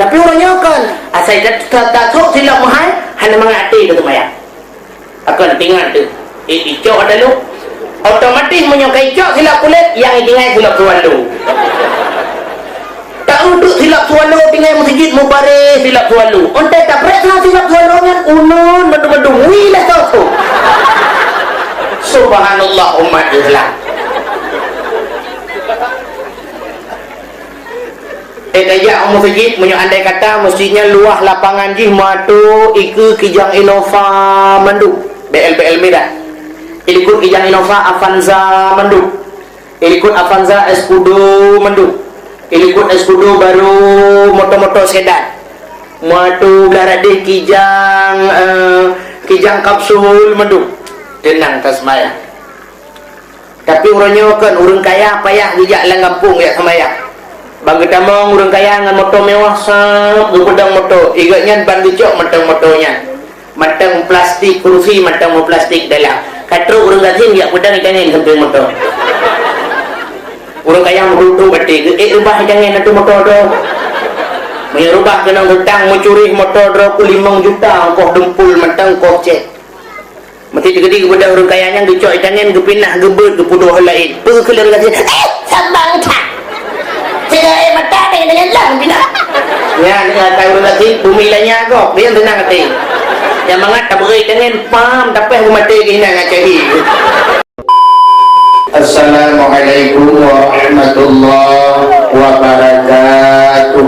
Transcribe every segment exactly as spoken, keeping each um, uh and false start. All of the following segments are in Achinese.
Tapi uroe nyoe kon, asai ta-, ta-, tasok silop meuhai, hana mangat até teumayang. Akan tingat tu, eh, icok ata lu. Otomatis meunyoe ka icok silop kulét, nyang itinggai silop swallow. Tauduk silop swallow tinggai meuseujid mubaréh silop swallow. Onte taprek silop swallow nyan uneun mandum-mandum. Wih lah soso. Subhanallah umat Islam. Eh, tajak u meuseujid, meunyoe andai kata meuseujid nyan luwah lapangan jih meuatô ikeue kijang Innova mandum, B L B L mirah. Ilikot kijang Innova Avanza mandum. Ilikot Avanza Escudo mandum. Ilikot Escudo baru moto-moto sedan. Meuatô blah radeh kijang, eh, kijang kapsul mandum. Teunang taseumayang. Tapi uroe nyoe kon ureuëng kaya payah geujak lam gampông jak seumayang. Ban geutamong ureuëng kaya ngon moto mewah, sab geupeudong moto, igeuet nyan ban geucok mantong moto nyan. Mantong plastik kurusi, mantong plastik dalam. Ka trok ureuëng gasien jak peudong itangen sampéng moto. Ureuëng kaya meuruto baté geuék rubah itangen ateueh moto droe. Meunyoe rubah keunong utang meucuri moto droe peuet limong juta, ongkoh dumpul mantong ongkoh cét. Meuti teukeudi geubeudôh ureuëng kaya nyan geucok itangen geupinah geubeuet geupeuduek laén. Peue keu lôn gasien? Eh, sabang that. Siga eh mata tengah-tengah lang pinah. Nyan kata ureuëng gasien bumi lanya gob, dia tenang hati. Nyang mangat tabeuet itangen pam tapeh beumaté keuhinan ngon cari. Assalamualaikum warahmatullahi wabarakatuh.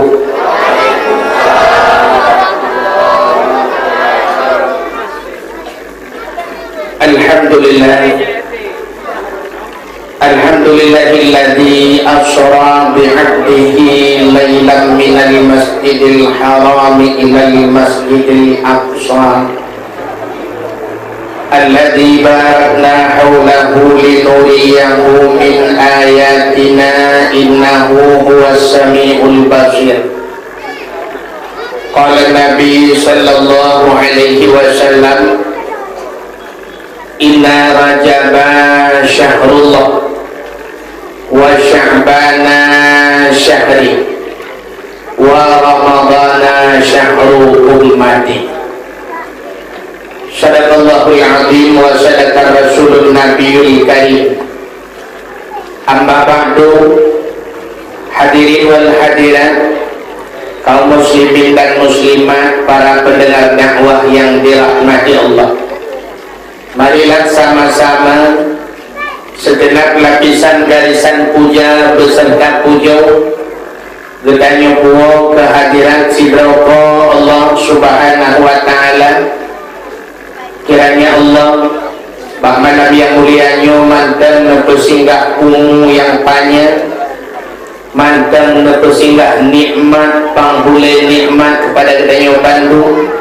Alhamdulillah. Alhamdulillahilladzi asra bi'abdihi lailan minal masjidil harami ilal masjidil aqsa. Alladzi barakna haulahu linuriyahu min ayatina innahu huwas samiul basir. Qala Nabi sallallahu alaihi wasallam, "Inna Rajaba syahrullah, wa Sya'bana syahri, wa Ramadana syahru hurmati." Sadaqallahul azim wa sadaqa rasulun nabiyul karim. Amma ba'du, hadirin wal hadirat, kaum muslimin dan muslimat, para pendengar dakwah yang dirahmati Allah. Marilah sama-sama segenap lapisan garisan puja beserta pujoe geutanyoe puwoe keuhadirat sidroe Po Allah Subhanahu wa Ta'ala. Kiranya Allah, bak malam nyang mulia nyoe mantong neupeusinggah umu nyang panyang, mantong neupeusinggah nikmat panghulée nikmat keupada geutanyoe bandum,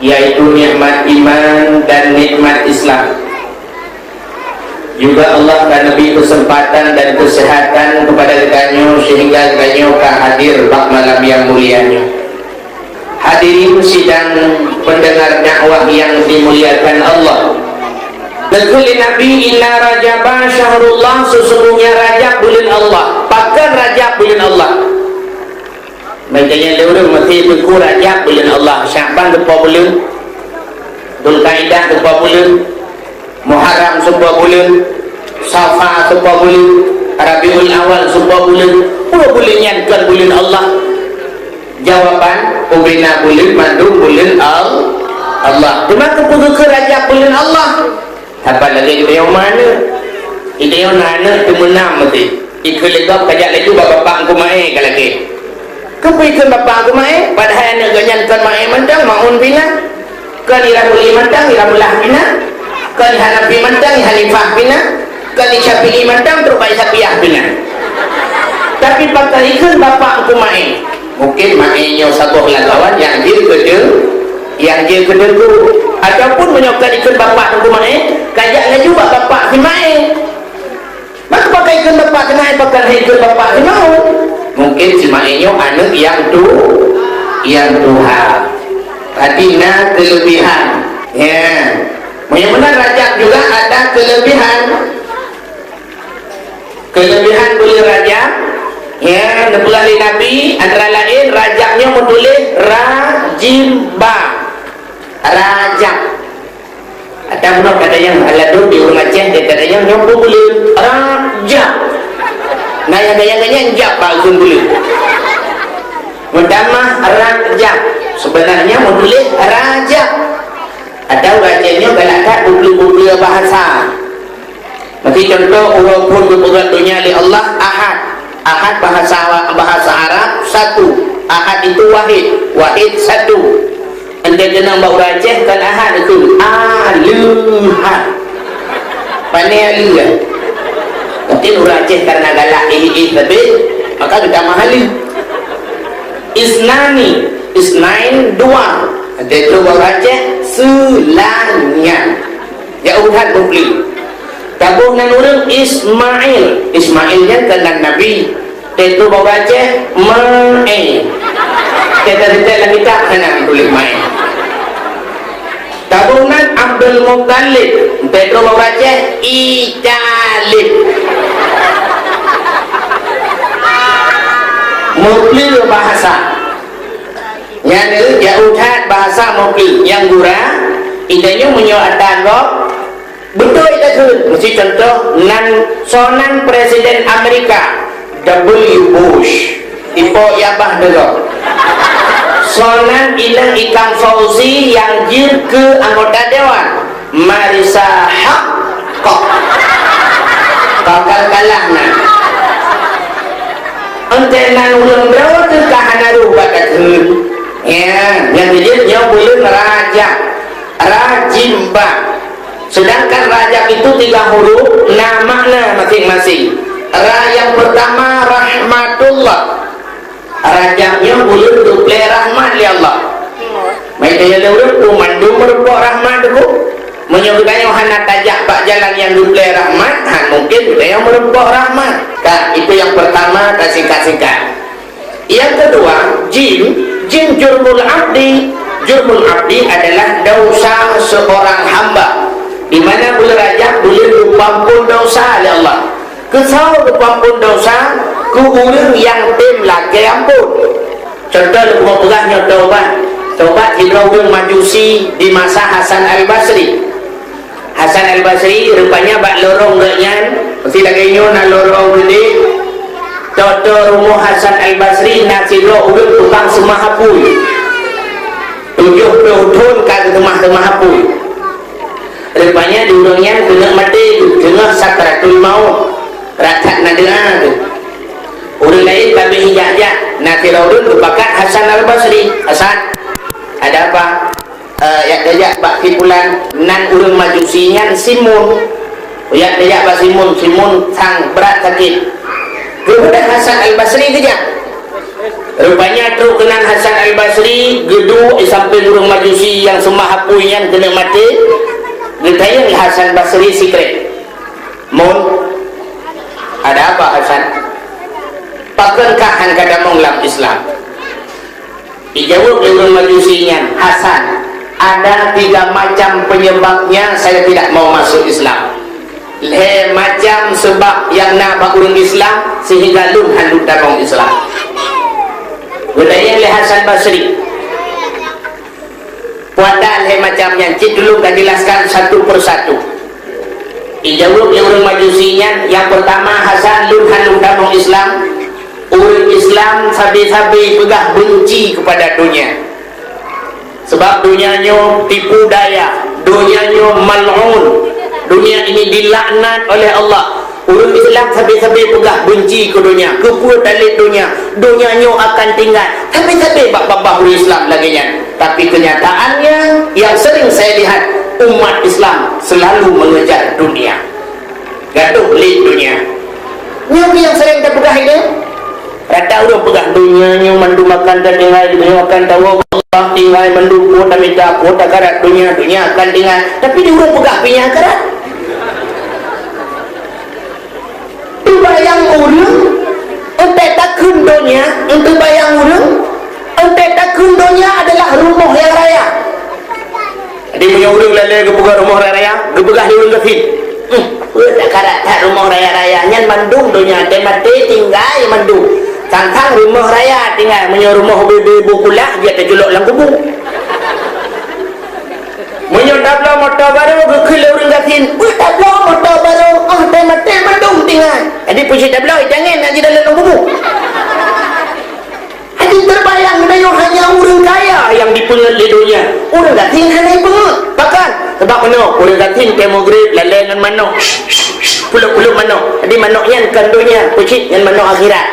yaitu nikmat iman dan nikmat Islam. Juga Allah ka neubri keuseumpatan dan keuseuhatan keupada geutanyoe seuhingga geutanyoe ka hadir bak malam nyang mulia nyoe. Hadirin sidang pendengar dakwah yang dimuliakan Allah. Geukheun lé Nabi, "Inna Rajaba syahrullah," sesungguhnya Rajab buleuen Allah. Pakon Rajab buleuen Allah? Meunyoe lé ureuëng meusti teungku Rajab buleuen Allah, Sya'ban teupo buleuen, Dzulkaidah teupo buleuen, Muharram teupo buleuen, Safar teupo buleuen, Rabiul Awal teupo buleuen, peue buleuen nyan kon buleuen Allah? Jawaban, ubena buleuen mandum buleuen Al-, Allah. Teuma keupeue geukheun Rajab buleuen Allah? Saban lagée geutanyoe na aneuëk. Geutanyoe na aneuëk teumeunam meusti. Ikheun lé gob kajak laju bak bapak Teungku Maé ka lagée. Keupeue ikheun bapak Teungku Maé? Padahai aneuëk geuh nyan kon Maé mantong, Maun pih na. Kon Iramuli mantong, Iramullah pih na. Kon Hanafi mantong, Hanifah pih na. Kon Syafi'i mantong, trok bak Syafi'iyah pih na. Tapi pakon ikheun bapak Teungku Maé? Mungkin Maé nyoe saboh lagée awak nyang jeuet keu teung-, nyang jeuet keu teungku. Ataupun meunyoe ka dikheun bapak Teungku Maé, kajak laju bak bapak si Maé. Maka pakon ikheun bapak si Maé, pakon hana ikheun bapak si Maé. Mungkin si Maé nyoe aneuëk nyang tu-, nyang tuha. Berarti na keulebihan. Ya. Meunyoe meunan Rajab juga ada keulebihan. Keulebihan buleuen Rajab, Ya, neupeugah lé Nabi, antara laén Rajab nyoe meutuléh Rajimba. Rajab. Ada bunoe kata nyang ladôm di ureueng Aceh, dia kata nyang nyoe pun buleuen Rajab. Nah, nyang gaya-gaya jab bak ureueng buleuen. Meutamah Rajab. Sebenarnya meutuléh Rajab. Ada ureueng Aceh nyoe galak that bubli-bubli bahasa. Meusi contoh, uroe phon geupeugöt donya lé Allah, Ahad. Ahad bahasa, bahasa Arab satu. Ahad itu wahid. Wahid satu. Ente keunong bak ureueng Aceh kan Ahad itu. Aleuhad. Pane aleuh kan? Mungkin ureueng Aceh karena galak ih-ih teubiet, maka geutamah aleuh. Isnani, isnain dua. Ente tu bak ureueng Aceh seulanya. Ya uhan mufli. Taboh nan ureueng Ismail. Ismail nyan kan nan Nabi. Teuka bak ureueng Aceh, Maé. Teuka-teuka lam kitab hana tuléh Maé. Taboh nan Abdul Muttalib. Teuka bak ureueng Aceh, Italib. Mufli bahasa. Nyan, eh, jauh that bahasa mufli. Nyang gura, ita nyoe meunyoe ata gob, beutôi takheun, meusi contoh nan soe nan Presiden Amerika, W Bush, ipo yabah deungoe. Soe nan inong Ikang Fauzi nyang jeuet keu anggota dewan, Marisa Haque. Bakal kalah na. Ente nan ureueng droe teuka hana roh bak takheun. Ya, nyang keujeuet nyoe buleuen Rajab. Rajimba. Sedangkan Rajab itu tiga huruf, na makna masing-masing. Ra yang pertama rahmatullah. Rajab nyoe buleuen geuplé rahmat lé Allah. Meunyoe lé ureueng peue mandum meureumpok rahmat teuh. Meunyoe geutanyoe hana tajak bak jalan nyang geuplé rahmat, han mungkin geutanyoe meureumpok rahmat. Ka, itu yang pertama, tasingkat-singkat. Yang kedua, jim, jim jurmul abdi. Jurmul abdi adalah dosa seorang hamba. Di mana buleuen Rajab buleuen geupeuampon dosa lé Allah. Keu soe geupeuampon dosa? Keu ureueng nyang tem lakée ampon. Contoh lôn peugah nyoe tobat. Tobat sidroe ureueng Majusi di masa Hasan Al-Basri. Hasan Al-Basri rupanya bak lorong geuh nyan, meusi lagée nyoe na lorong geude. Toto rumoh Hasan Al-Basri na sidroe ureueng tukang seumah apui. Tujoh ploh thon ka geuseumah-seumah apui. Rupanya di ureueng nyan keuneuk maté, teungoh sakratul maut. Ratat na doa tu. Ureueng laén ka beh jak-jak, na sidroe ureueng geupakat Hasan Al-Basri. "Hasan, ada apa?" "Eh, jak tajak bak si pulan, nan ureueng Majusi nyan Simun. Jak tajak bak Simun, Simun sang brat sakét." Geubeudôh Hasan Al-Basri geujak. Rupanya trok keunan Hasan Al-Basri, geuduek di sampéng ureueng Majusi nyang seumah apui nyan keuneuk maté. Geutanyong lé Hasan Basri sikrek. "Mun, ada apa, Hasan? Pakon kah han ka tamong lam Islam?" Dijaweueb lé ureueng Majusi nyan, "Hasan, ada tiga macam penyebabnya saya tidak mau masuk Islam. Lhée macam seubab nyang na bak ureueng Islam sehingga lôn han lôn tamong Islam." Geutanyong lé Hasan Basri. Puata lhée macam nyan, cit ulôn ka jelaskan satu persatu. Dijaweueb lé ureueng Majusi nyan, "Nyang pertama, Hasan, lôn han lôn tamong Islam. Ureueng Islam sabe-sabe peugah benci kepada donya. Sebab donya nyoe tipu daya, donya nyoe mal'un, donya ini dilaknat oleh Allah." Ureueng Islam sabe-sabe peugah benci keu donya. Keupeue talét donya? Donya nyoe akan tinggai. Sabe-sabe bak babah ureueng Islam lagée nyan. Tapi kenyataannya, yang sering saya lihat, umat Islam selalu mengejar dunia. Gadoh lé donya. Nyoe nyang sering tapeugah itu. Rata ureueng peugah, "Donya nyoe mandum akan tatinggai, donya akan tawoe, Allah tinggai mandum, peue tamita, peue takarat donya, donya akan tinggai." Tapi di ureueng peugah, "Pinya karat." Teubayang ureueng, entée takheun donya, entée bayang ureueng, entée takheun donya adalah rumoh nyang raya. Jadi, meunyoe ureueng lalée geupeugah rumoh raya-raya, geupeugah lé ureueng gasien, "Hmm, peue takarat that rumoh raya-raya, nyan mandum donya, teumaté tinggai mandum." Sang-sang rumoh raya tinggai, meunyoe rumoh ubé-ubé bu kulah, jeuet taculok lam kubu. Meunyoe tabloe moto barô, geukheun lé ureuëng gasien, "Weueh, tabloe moto barô, óh watée maté mandum tinggai." Jadi peue jeuet tabloe, jangan nak jidalon lam kubu. Jadi terbayang, meunyoe hanya ureuëng kaya nyang dipeungeut lé donya, ureuëng gasien hana jipeungeut. Pakon? Sabab meunoe, ureuëng gasien watée meugreb lalée ngon manok. Pulop-pulop manok. Jadi manok nyan kon donya, peue cit nyan manok akhirat.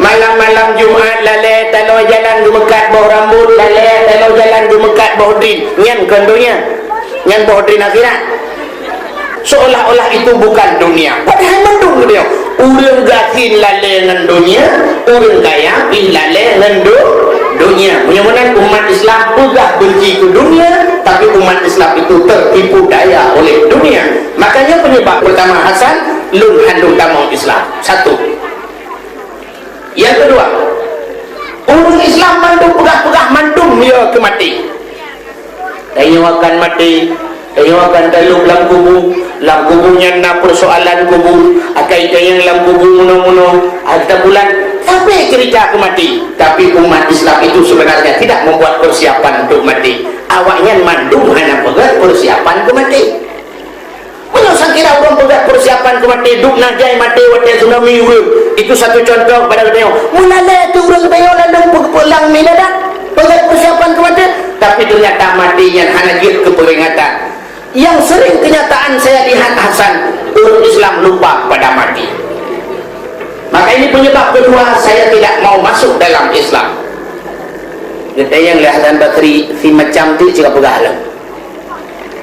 Malam-malam Jumat lalée taloe jalan geumeukat boh rambot, lalée taloe jalan geumeukat boh drin. Nyan kon donya. Nyan boh drin akhirat. Seolah-olah itu bukan dunia. Padahai mandum dunia. Ureuëng gasien lalée ngon donya, ureuëng kaya pih lalée ngon do-, donya. Meunyoe meunan umat Islam peugah benci keu dunia, tapi umat Islam itu tertipu daya oleh dunia. Makanya penyebab pertama Hasan, lôn hana tamong Islam. Satu. Nyang keudua, ureuëng Islam mandum peugah-peugah mandum ya keu maté. Tanyoe akan maté, tanyoe akan talop lam kubu, lam kubu nyan na persoalan kubu, akai tanyong lam kubu munoe-munoe, hareuta bulan, sampai cerita keu maté. Tapi umat Islam itu sebenarnya tidak membuat persiapan untuk mati. Awaknyan mandum hana peugah persiapan keu maté. Meunyoe sakira ureuëng peugah persiapan keu maté, duek na jai maté watée tsunami ureuëng. Itu satu contoh kepada geutanyoe. Meulalée teuh ureuëng geutanyoe lalong peugeupeue lam miladat, peugah persiapan keu maté, tapi ternyata maté nyan hana jeuet keu peuringatan. Yang sering kenyataan saya lihat Hasan, ureuëng Islam lupa pada maté. Maka ini penyebab kedua saya tidak mau masuk dalam Islam. Geutanyong lé Hasan Basri, si macam tu cit ka peugah lom.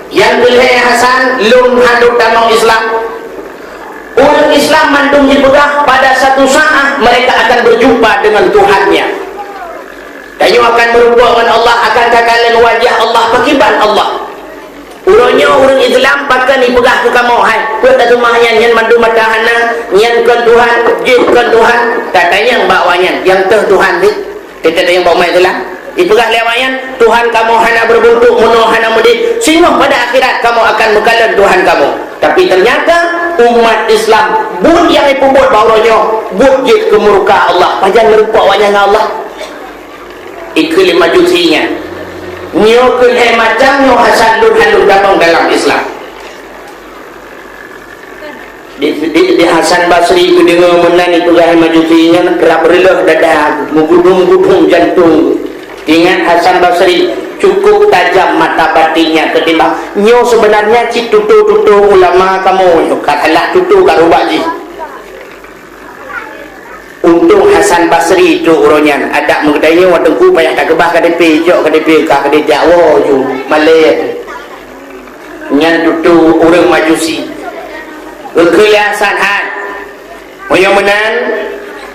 Nyang keu lhée Hasan, lôn hana tamong Islam. Ureuëng Islam mandum jipeugah pada satu saat mereka akan berjumpa dengan Tuhannya. Tanyoe akan meurumpok ngon Allah, akan takalon wajah Allah, pakriban Allah. Uroe nyoe ureuëng Islam pakon jipeugah keu kamoe, hai, peue taseumah nyan, nyan mandum mata hana, nyan kon Tuhan, jih kon Tuhan, tatanyong bak awaknyan, nyang toh Tuhan jih? Teuka tanyong bak umat Islam. Ipeugah lé awaknyan, "Tuhan kamoe hana beubuntuk, meunoe hana meudeh, singoh pada akhirat kamoe akan meukalon Tuhan kamoe." Tapi ternyata umat Islam buet nyang ipeubuet bak uroe nyoe, buet jeuet keu murka Allah. Pajan meurumpok awaknyan ngon Allah? Ikheun lé Majusi nyan. Nyoe keuh lhée macam nyoe Hasan lôn hana tamong dalam Islam. Di, di, di Hasan Basri geudeungoe meunan ipeugah Majusi nyan, rab reuloh dada, meugudum-gudum jantong. Ingat Hasan Basri, cukup tajam mata batinnya ketimbang nyoe sebenarnya cit tutoe-tutoe ulama kamoe nyoe, ka salah tutoe ka rubak jih. Untông Hasan Basri trok uroe nyan, adak meugeutanyoe watée teungku payah takeubah K T P, jok K T P ka keudeh jak woe ju malée. Nyan tutoe ureuëng Majusi. Geukheun lé Hasan, "Hai, meunyoe meunan,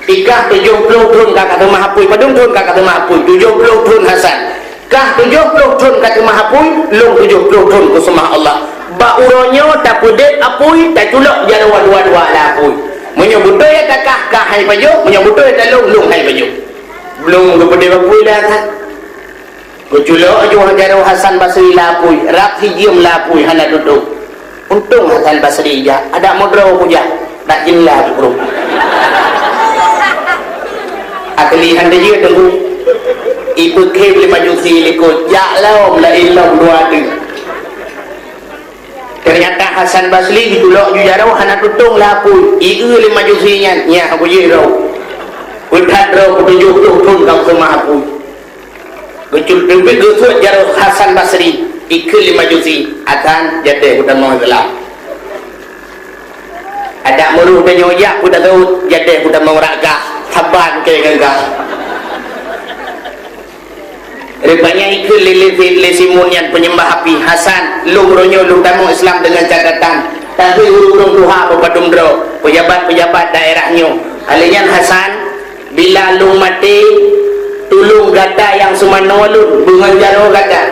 ikah tujoh ploh thon ka kateumah apui, padum thon ka kateumah apui?" "Tujoh ploh thon, Hasan." "Kah tujoh ploh thon kateumah apui, lôn tujoh ploh thon kuseumah Allah. Bak uroe nyoe tapeudeb apui, taculok jaroe dua-dua lam apui. Meunyoe beutôi takah, kah han jipajoh, meunyoe beutôi talôn, lôn han jipajoh." Blom geupeudeb apui lé Hasan. Geuculok ju jaroe Hasan Basri lam apui, rab sijeuem lam apui hana tutôp. Untông Hasan Basri jak, adak meudroe kujak, dak jeumla jukrueng. Akli han teujeuet teungku. Ipeukhém lé Majusi likot, jak lom laén lom dua teuk. Teunyata Hasan Basri geuculok ju jaroe hana tutông lam apui, ieu lé Majusi nyan, nyan apui jih droe. Peuthat droe peutujoh ploh thon ka seumah apui. Geucul teubiet geusuet jaroe Hasan Basri, ikheun lé Majusi, "Hasan, jadeh kutamong Islam." Adak meurôh tanyoe jak peue taseuôt, jadeh kutamong rak gah, saban keu ngon gah. Rupanya ikheun lé, lé, lé Simun nyan peunyeumbah api, "Hasan, lôn uroe nyoe lôn tamong Islam deungon catatan, tapi ureuëng-ureuëng tuha beupadum droe, peujabat-peujabat daerah nyoe. Alèh nyan Hasan, bila lôn maté, tulông gata nyang seumanoe lôn beungon jaroe gata,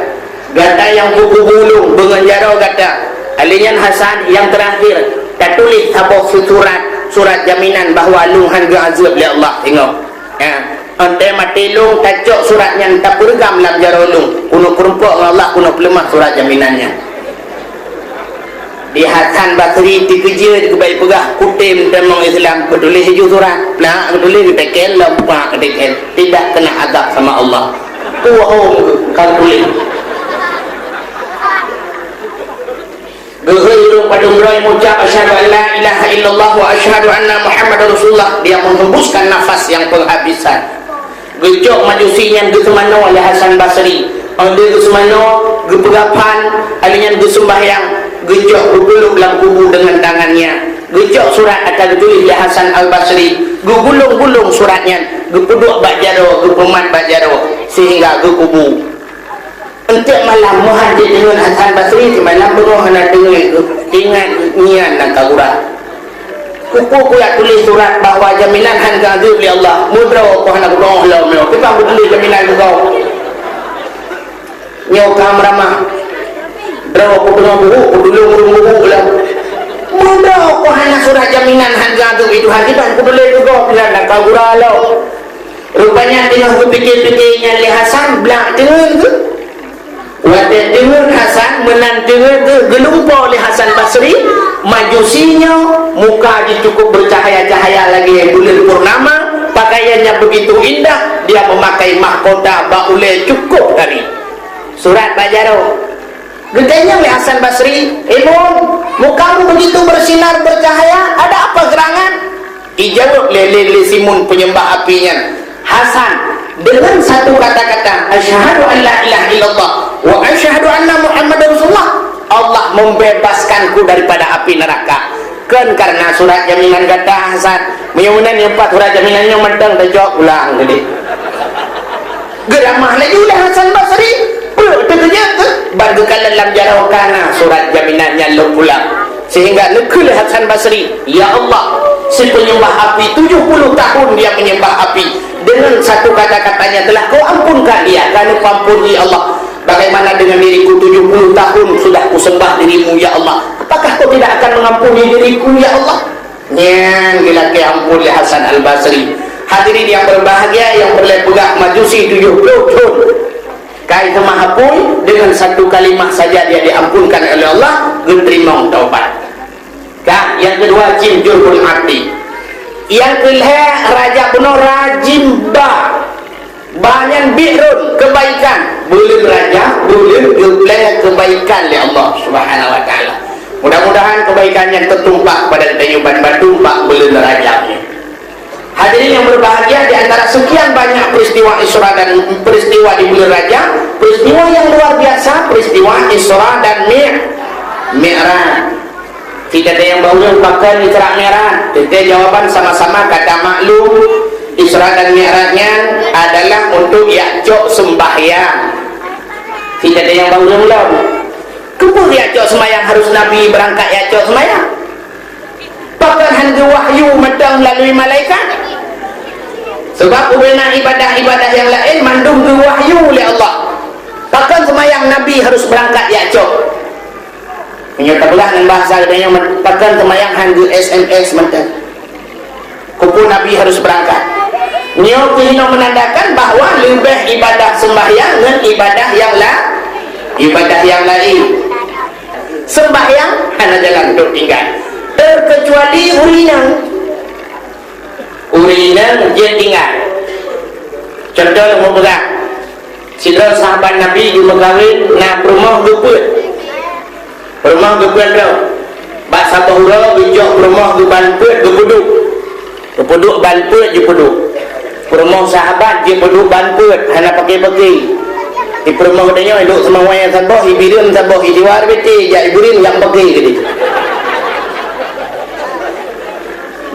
gata nyang peukubu lôn beungon jaroe gata. Alèh nyan Hasan, nyang teurakhir, tatuléh saboh surat, surat jaminan bahwa lôn han geuazeueb lé Allah." Ingat, ya. Watèe maté lôn, tacok surat nyan tapeureugam lam jaroe lôn. Keuneuk peurumpok ngon Allah, keuneuk peuleumah surat jaminan nyan. Di Hasan Basri teukeujeuet geubai peugah, kutem tamong Islam, beutuléh ju surat. Plak, beutuléh geuteken, lom pak geuteken. Tidak kena azab sama Allah. Puhom ka tuléh. Geuhôi ureuëng padum droe meucap, "Asyhadu an la ilaha illallah wa asyhadu anna Muhammadar Rasulullah." Dia menghembuskan nafas yang penghabisan. Geucok Majusi nyan geuseumanoe lé Hasan Basri. Óh lheueh geuseumanoe, geupeugah phan, lheueh nyan geuseumbahyang, geucok geupeuleueb lam kubu deungon tangan nyan. Geucok surat ata geutuléh lé Hasan Al-Basri, geugulong-gulong surat nyan, geupeuduek bak jaroe, geupeumat bak jaroe, seuhingga geukubu. Enteuk malam meuhan jih deungon Hasan Basri, simalam beungoh hana deungon, ingat nyan nyang ka gura. Peue-peue kuyak tuléh surat bahwa jaminan han geuazeueb lé Allah. Meudroe ku hana geupeugah lom nyoe. Kiban kutuléh jaminan keu kau? Nyoe ka meuramah. Droe ku teungoh buhuk, ku tulông ureuëng buhuk lom. Meudroe ku hana surat jaminan han geuazeueb lé Tuhan. Kiban kutuléh keu kau? Pilan dan ka gura lom. Rupanya teungoh geupike-pike nyan lé Hasan, blah teungeut geuh. Watée teungeut Hasan, meunan teungeut geuh geulumpoe lé Hasan Basri, Majusi nyoe muka jih cukup beucahaya-cahaya lagée buleuen purnama, pakaiannya begitu indah, dia memakai mahkota bak ulée cukup tari. Surat bak jaroe. Geutanyong lé Hasan Basri, "Hei Mun, mukamu begitu bersinar bercahaya, ada apa gerangan?" Ijaweueb lé, lé, lé Simun penyembah api nyan, "Hasan, dengan satu kata-kata, asyhadu an la ilaha illallah wa asyhadu anna Muhammadar Rasulullah, Allah membebaskanku daripada api neraka." Kon karena surat jaminan gata, Hasan. Meunyoe meunan nyang pat surat jaminan nyoe mantong tacok pulang tadi. Geuramah laju lé Hasan Basri. Peue teukeujeuet teuh? Ban geukalon lam jaroe ka na surat jaminan nyan lom pulang. Sehingga neukheun lé Hasan Basri, "Ya Allah, si penyembah api tujuh puluh tahun dia menyembah api. Dengan satu kata-katanya telah Kau ampunkan dia, ka neupeuampun, ya Allah. Bagaimana dengan diriku, tujuh puluh tahun sudah kusembah dirimu, ya Allah. Apakah Kau tidak akan mengampuni diriku, ya Allah?" Nyan geulakée amphon lé Hasan Al-Basri. Hadirin yang berbahagia, nyang peureulée peugah Majusi tujuh puluh thon. Ka iseumah apui, dengan satu kalimah saja dia diampunkan oleh Allah, geuteurimong taubat. Ka, nyang keudua jim Jurbul Abdi. Nyang keulhée raja bunoe rajim ba. Ba nyan bi'run, keubaikan. Buleuen Rajab, buleuen geupleng keubaikan lé Allah Subhanahu wa Taala. Mudah-mudahan keubaikan nyan teutumpah kepada geutanyoe ban mandum bak buleuen Rajab nyoe. Hadirin yang berbahagia, di antara sekian banyak peristiwa Isra dan peristiwa di buleuen Rajab, peristiwa yang luar biasa, peristiwa Isra dan Mi-, Mi'raj. Sita tanyong bak ureuëng pakon Isra Mi'raj? Teuntée jawaban sama-sama ka tamaklum, Isra dan Mi'raj nyan adalah untuk jak cok seumbahyang. Sita tanyong bak ureuëng lom, keupeue jak cok seumbahyang harus Nabi beurangkat jak cok seumbahyang? Pakon han geuwahyu mantong meulalu malaikat? Sabab ubena ibadah-ibadah nyang laén mandum geuwahyu lé Allah. Pakon seumbahyang Nabi harus beurangkat jak cok? Meunyoe tapeugah ngon bahasa geutanyoe, pakon seumbahyang han geu-S M S mantong? Keupeue Nabi harus beurangkat? Nyoe keuh hinoe meunandakan bahwa leubeh ibadah seumbahyang ngon ibadah nyang la-, ibadah nyang laén. Seumbahyang hana jalan untuk tinggai, terkecuali ureuëng inong. Ureuëng inong jeuet tinggai. Contoh lôn peugah, sidroe sahabat Nabi geumeukawen na peurumoh geupeuet. Peurumoh geupeuet droe. Bak saboh uroe geujok peurumoh geuban peuet geupeuduek. Geupeuduek ban peuet jipeuduek. Peurumoh sahabat jipeuduek ban peuet hana paké-paké. Di peurumoh geutanyoe ilok seumawai saboh, ibireuen saboh, idiwa ribete jak ibireuen nyang paké keudeh.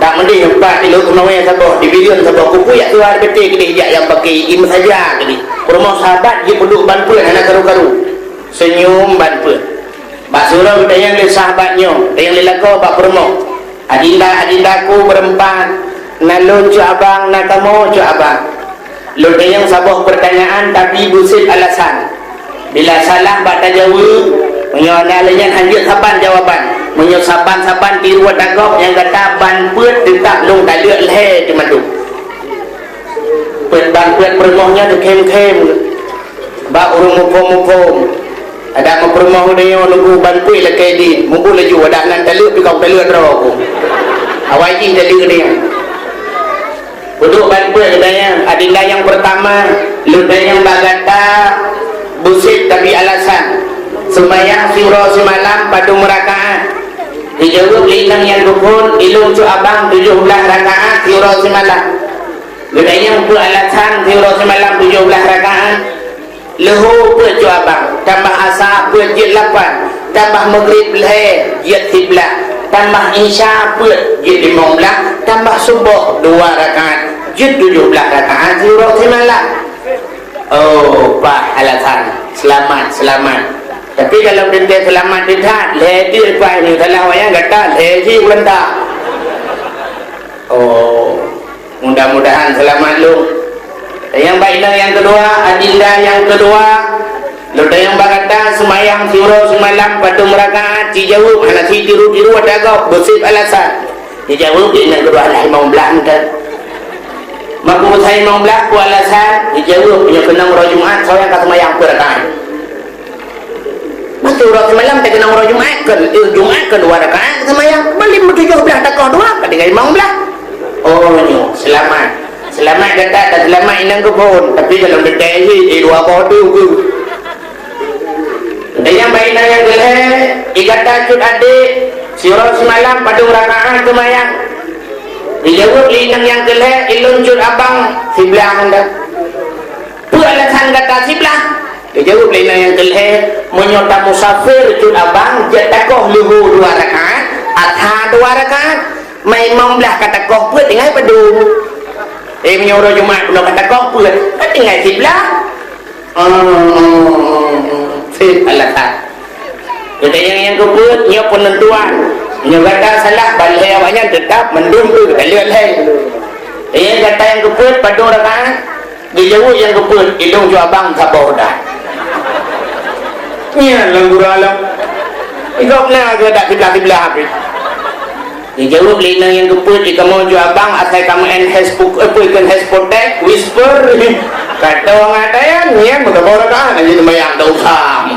Dak meudeh empat ilok seumawai saboh, ibireuen saboh, kuku jak tuha ribete keudeh jak nyang paké, imeusaja keudeh. Peurumoh sahabat jipeuduek ban peuet hana karu-karu. Seunyum ban peuet. Bak siuroe geutanyong lé sahabat nyoe, tanyong lé lakoe bak peurumoh, "Adinda, adindaku beureuempat, na lôn cut abang, na kamoe cut abang. Lôn tanyong saboh peurtanyaan, tapi beusit alasan. Bila salah bak tajaweueb, meunyoe na lé nyan hanjeuet saban jawaban. Meunyoe saban-saban tiru ata gob nyang gata ban peuet, teutap lôn taleuek lhée teumadu." Peuet ban peuet peurumoh nyan teukhém-khém bak ureuëng muphom-muphom. Adak meupeurumoh geutanyoe nunggu ban pui lakée dit, mubu laju adak nan taleuek pih kong taleuek droe ku. Awai jih taleuek geutanyoe. Peuduek ban pui geutanyoe, adinda nyang peurtama, lôn tanyong bak gata, beusit tapi alasan. Seumayang siuroe simalam padum rakaat? Dijaweueb lé inong nyang geuphon, ilôn cut abang tujoh blaih rakaat siuroe simalam. Geutanyong peue alasan siuroe simalam tujoh blaih rakaat? Leuhô peuet cut abang, tambah asa peuet jeuet lapan, tambah meugrib lhée jeuet siblaih, tambah isya peuet jeuet limong blaih, tambah suboh dua rakaat, jeuet tujoh blaih rakaat siuroe simalam. Oh, paih alasan. Seulamat, seulamat. Tapi kalau teuntée seulamat teuh that, lhée jeuet paih meunyoe salah wayang gata, lhée jih ulôn ta. Oh, mudah-mudahan seulamat lôn. Nyang bak inong nyang keudua, adinda nyang keudua, lôn tanyong bak gata, seumayang siuroe simalam padum rakaat? Jijaweueb hana sitiru-tiru ata gob, beusit alasan. Jijaweueb lé inong keudua, alah limong blaih meutan. Maka meusajan limong blaih peue alasan? Jijaweueb, meunyoe keunong uroe Jumat, soe nyang ka seumayang peuet rakaat? Maka uroe simalam teukeunong uroe Jumat, kon, eh, Jumat kon dua rakaat seumayang, bali meutujoh blaih takoh dua, ka tinggai limong blaih. Oh, nyoe, seulamat. Seulamat gata dan seulamat inong geuphon, tapi dalam detai jih, eh, dua boh tu ke. Dan nyang bak inong nyang keulhée, i gata cut adék, siuroe simalam padum rakaat seumayang? Jijaweueb lé inong nyang keulhée, ilôn cut abang, siblaih anda. Peue alasan gata siblaih? Jijaweueb lé inong nyang keulhée, meunyoe tamusafir cut abang, jeuet takoh leuhô dua rakaat, asha dua rakaat, ma limong blaih ka takoh peuet tinggai padum. Eh, meunyoe uroe Jumat bunoe ka takoh peuet, ka tinggai siblaih. Seb alasan. Gata nyang, nyang keupeuet, nyoe peunentuan. Nyoe gata salah, ban lhée awaknyan teutap mandum tu gata lhée. Nyang gata nyang keupeuet, padum rakaat? Geujaweueb nyang keupeuet, ilôn cut abang saboh dah. Nyan lam gura lom. Igop na geudak siblaih-siblaih habéh. Dijaweueb lé inong nyang keupeuet, "Di kamoe cut abang, asai kamoe en hespo-, eh, peue kheun hespotek, whisper." Ka tong atayan, nyan meusaboh rakaat, hana jeuet seumayang, tak usah.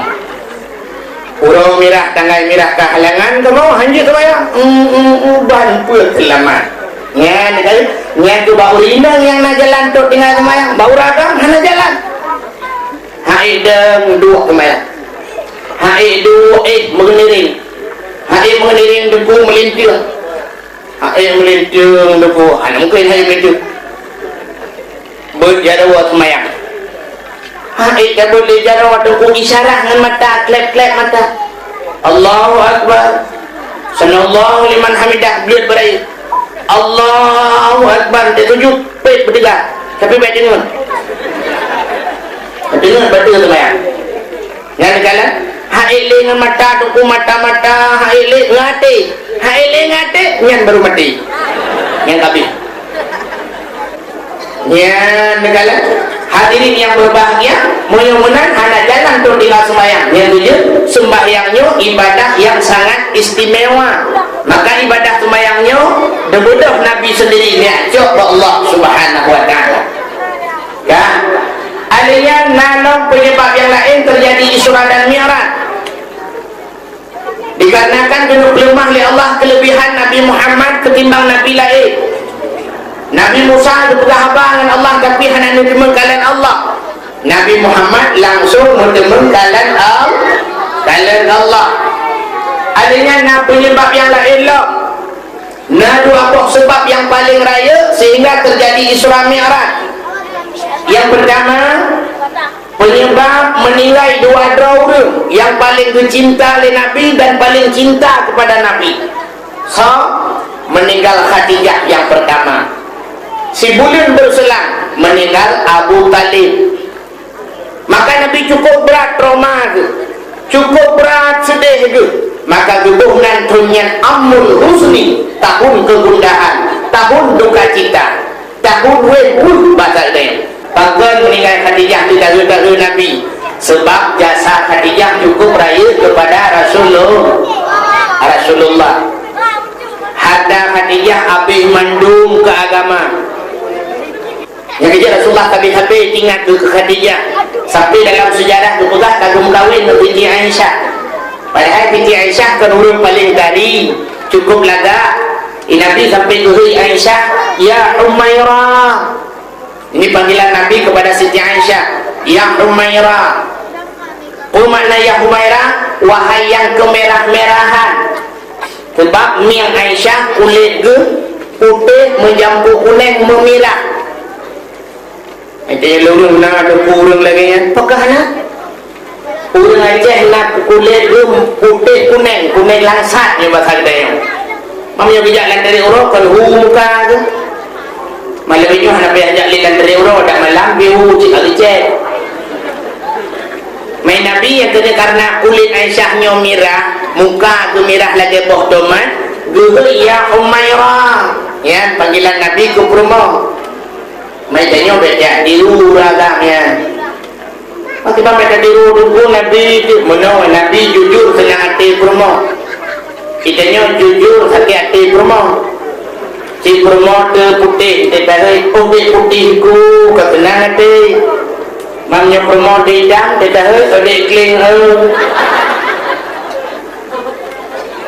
Uroe mirah, tanggai mirah ka halangan kamoe, hana jeuet seumayang. Hmm, hmm, hmm, ban peue seulamat. Nyan kali, nyan keuh bak ureueng inong nyang na jalan tot tinggai seumayang, bak ureueng agam hana jalan. Hai deueng duek seumayang. Hai duek, eh, meungiring. Hai meungiring deungon meulinteueng. Hai meulinteueng deungon, hana mungken hai meulinteueng. Beuet jaroe seumayang. Hai tabeuet lé jaroe deungon isyarat ngon mata, klep-klep mata. Allahu Akbar. Sami'allahu liman hamidah, bleuet beurayeuk. Allahu Akbar, teusujut, pet beuteuga. Tapi bèk deungon. Deungon batul seumayang. Nyan kalon, hai lé ngon mata, teungku mata-mata, hai lé ngon até. Hai lé ngon até, nyan baru maté. Nyan kabeh. Nyan kalon, hadirin yang berbahagia, meunyoe meunan hana jalan untuk tinggal sembahyang. Nyan tuju, sembahyang nyoe ibadah yang sangat istimewa. Maka ibadah sembahyang nyoe dibeudôh Nabi sendiri, neujok bak Allah Subhanahu wa Taala. Ya. Alèh nyan na lom penyebab yang lain terjadi Isra dan Mi'raj. Dikarenakan keuneuk peuleumah lé Allah keulebihan Nabi Muhammad keutimbang nabi laén. Nabi Musa geupeugah haba ngon Allah, tapi hana neuteumeung kalon Allah. Nabi Muhammad langsung neuteumeung kalon Al-, kalon Allah. Alèh nyan na penyebab yang laén lom. Na dua boh sebab yang paling rayeuk sehingga terjadi Isra Mi'raj. Yang pertama, penyebab meninggai dua droe ureueng yang paling geucinta lé Nabi dan paling cinta kepada Nabi. Soe? Meninggal Khadijah yang pertama. Sibuleuen berselang meninggal Abu Thalib. Maka Nabi cukup brat trauma geuh, cukup brat seudeh geuh. Maka geuboh nan thon nyan Amul Huzni, tahun kegundahan, tahun duka cita, tahun wéh weueh basa geutanyoe. Pakon meuninggai Khadijah di dahulu-dahulu Nabi? Sebab jasa Khadijah cukup rayeuk kepada Rasulullah. Rasulullah. Harta Khadijah habéh mandum keu agama. Nyang keujeuet Rasulullah sabe-sabe ingat keu Khadijah. Tapi dalam sejarah geupeugah ka geumeukawen ngon Siti Aisyah. Padahai Siti Aisyah kon ureuëng paleng tari, cukup lagak. Di Nabi sampai geuhôi Aisyah, "Ya Humaira." Ini panggilan Nabi kepada Siti Aisyah, "Ya Humaira." Peue makna "Ya Humaira"? Wahai nyang keumirah-mirahan. Sebab mieng Aisyah kulét geuh putéh meujampu kunéng meumirah. Itu yang lurus na ada ureuëng lagi ya. Pakah na? Ureuëng Aceh na kulét geuh putéh kunéng, kunéng langsat nyoe bahasa geutanyoe. Mam nyoe geujak lam deret uroe kon hu muka geuh. Malam nyoe hana payah jak lé lam deret uroe, dak malam biru cit lagi cek. Mai Nabi nyang keuneuk karena kulét Aisyah nyoe mirah, muka geumirah lagée boh tomat, geuhôi, "Ya Humaira." Nyan panggilan Nabi keu peurumoh. Mai tanyoe bèk jak tiru ureuëng agam nyan. Maksud bang bèk tatiru dukun Nabi tu, meunoe Nabi jujur seunang até peurumoh. Geutanyoe jujur sakét até peurumoh. Si peurumoh teuputéh, teuh tahôi, "Oh, bèk putéh ku, ka seunang até." Mam nyoe peurumoh teuidam, teuh tahôi, "Oh, dek kléng, eh."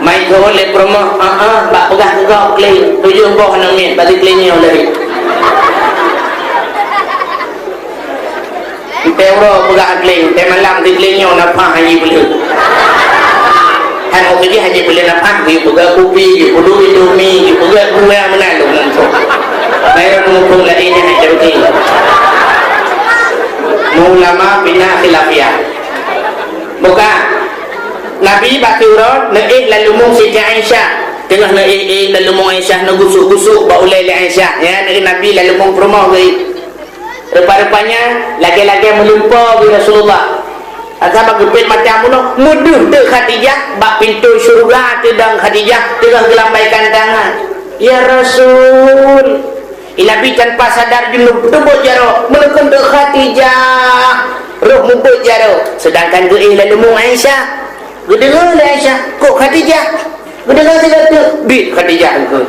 Mai geuhôi lé peurumoh, "Ah, ah, bak peugah keu gob kléng, tujoh boh aneuk miet, bak si kléng nyoe lé." Entée uroe peugah kléng, entée malam si kléng nyoe nafah hana jipeuleueh. Han meukeujih hana jipeuleueh nafah, geupeugah kupi, geupeuleueh indomie, geupeugah gula meunan lom ngon soe. Nah, nyoe muphom laén nyan hana jadi. Ulama bina khilafiyah. Buka. Nabi bak uroe neuéh laleumbong Siti Aisyah. Teungoh neuéh-éh laleumbong Aisyah, neugusuk-gusuk bak ulée lé Aisyah. Ya, neuéh Nabi laleumbong peurumoh geuh. Rupa-rupanya lagée-lagée meulumpoe bak Rasulullah. Asa bak geupét mata bunoe, meudeuh teuk Khadijah bak pintoe syeuruga, teudong Khadijah teungoh geulambaikan tangan. "Ya Rasul." Nabi tanpa sadar junub teubeuet jaroe, meunyoe kon teuk Khadijah, roh mubuet jaroe. Sedangkan geuéh laleumbong Aisyah. Geudeungoe lé Aisyah, "Kok Khadijah?" Geudeungoe sigoe teuk, "Bit Khadijah engkau."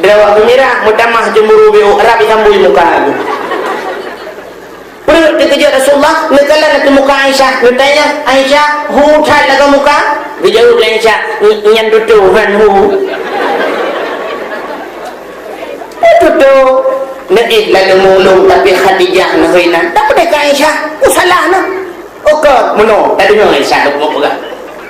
Drawak geumirah, meutamah cemburu biôh, rab isambui muka geuh. Peureuk teukeujot Rasulullah, neukalon ateueh muka Aisyah, neutanyong, "Aisyah, hu that lagoe muka?" Geujaweueb lé Aisyah, "Nyan tutoe, han hu." Tutoe, neuéh laleumbong lôn, tapi Khadijah neuhôi nan. Tapi deh ka Aisyah, peue salah na? Ukeue meunoe, tadeungoe Aisyah lôn peugah.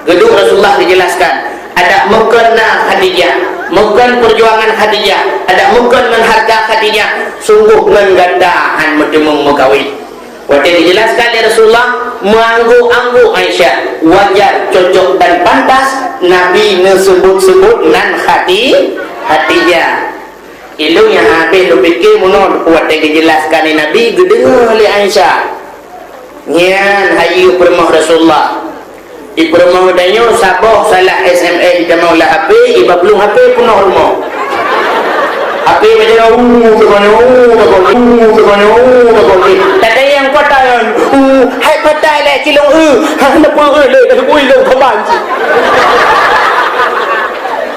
Geuduek Rasulullah geujelaskan, adak meukon na Khadijah, meukon peujuangan Khadijah, adak meukon ngon hareuta Khadijah, sunggoh ngon gata han meuteumeung meukawen. Watée geujelaskan lé Rasulullah, meuangguk-angguk Aisyah, wajar, cocok dan pantas Nabi neuseubut-seubut nan Khadi-, Khadijah. Ilôn nyang habéh lôn pike meunoe watée geujelaskan lé Nabi geudeungoe lé Aisyah. Nyan hayeue peurumoh Rasulullah. Di peurumoh tanyoe saboh salah S M S jitamong lam H P, iba plueng H P peunoh rumoh. H P baca dah, uh, teumanyong, uh, bakon, uh, teumanyong, uh, bakon. Tadi nyang patai, uh, hai patai lé cilong, uh, ha, kenapa, uh, lé, lé, uh, lé, kaban.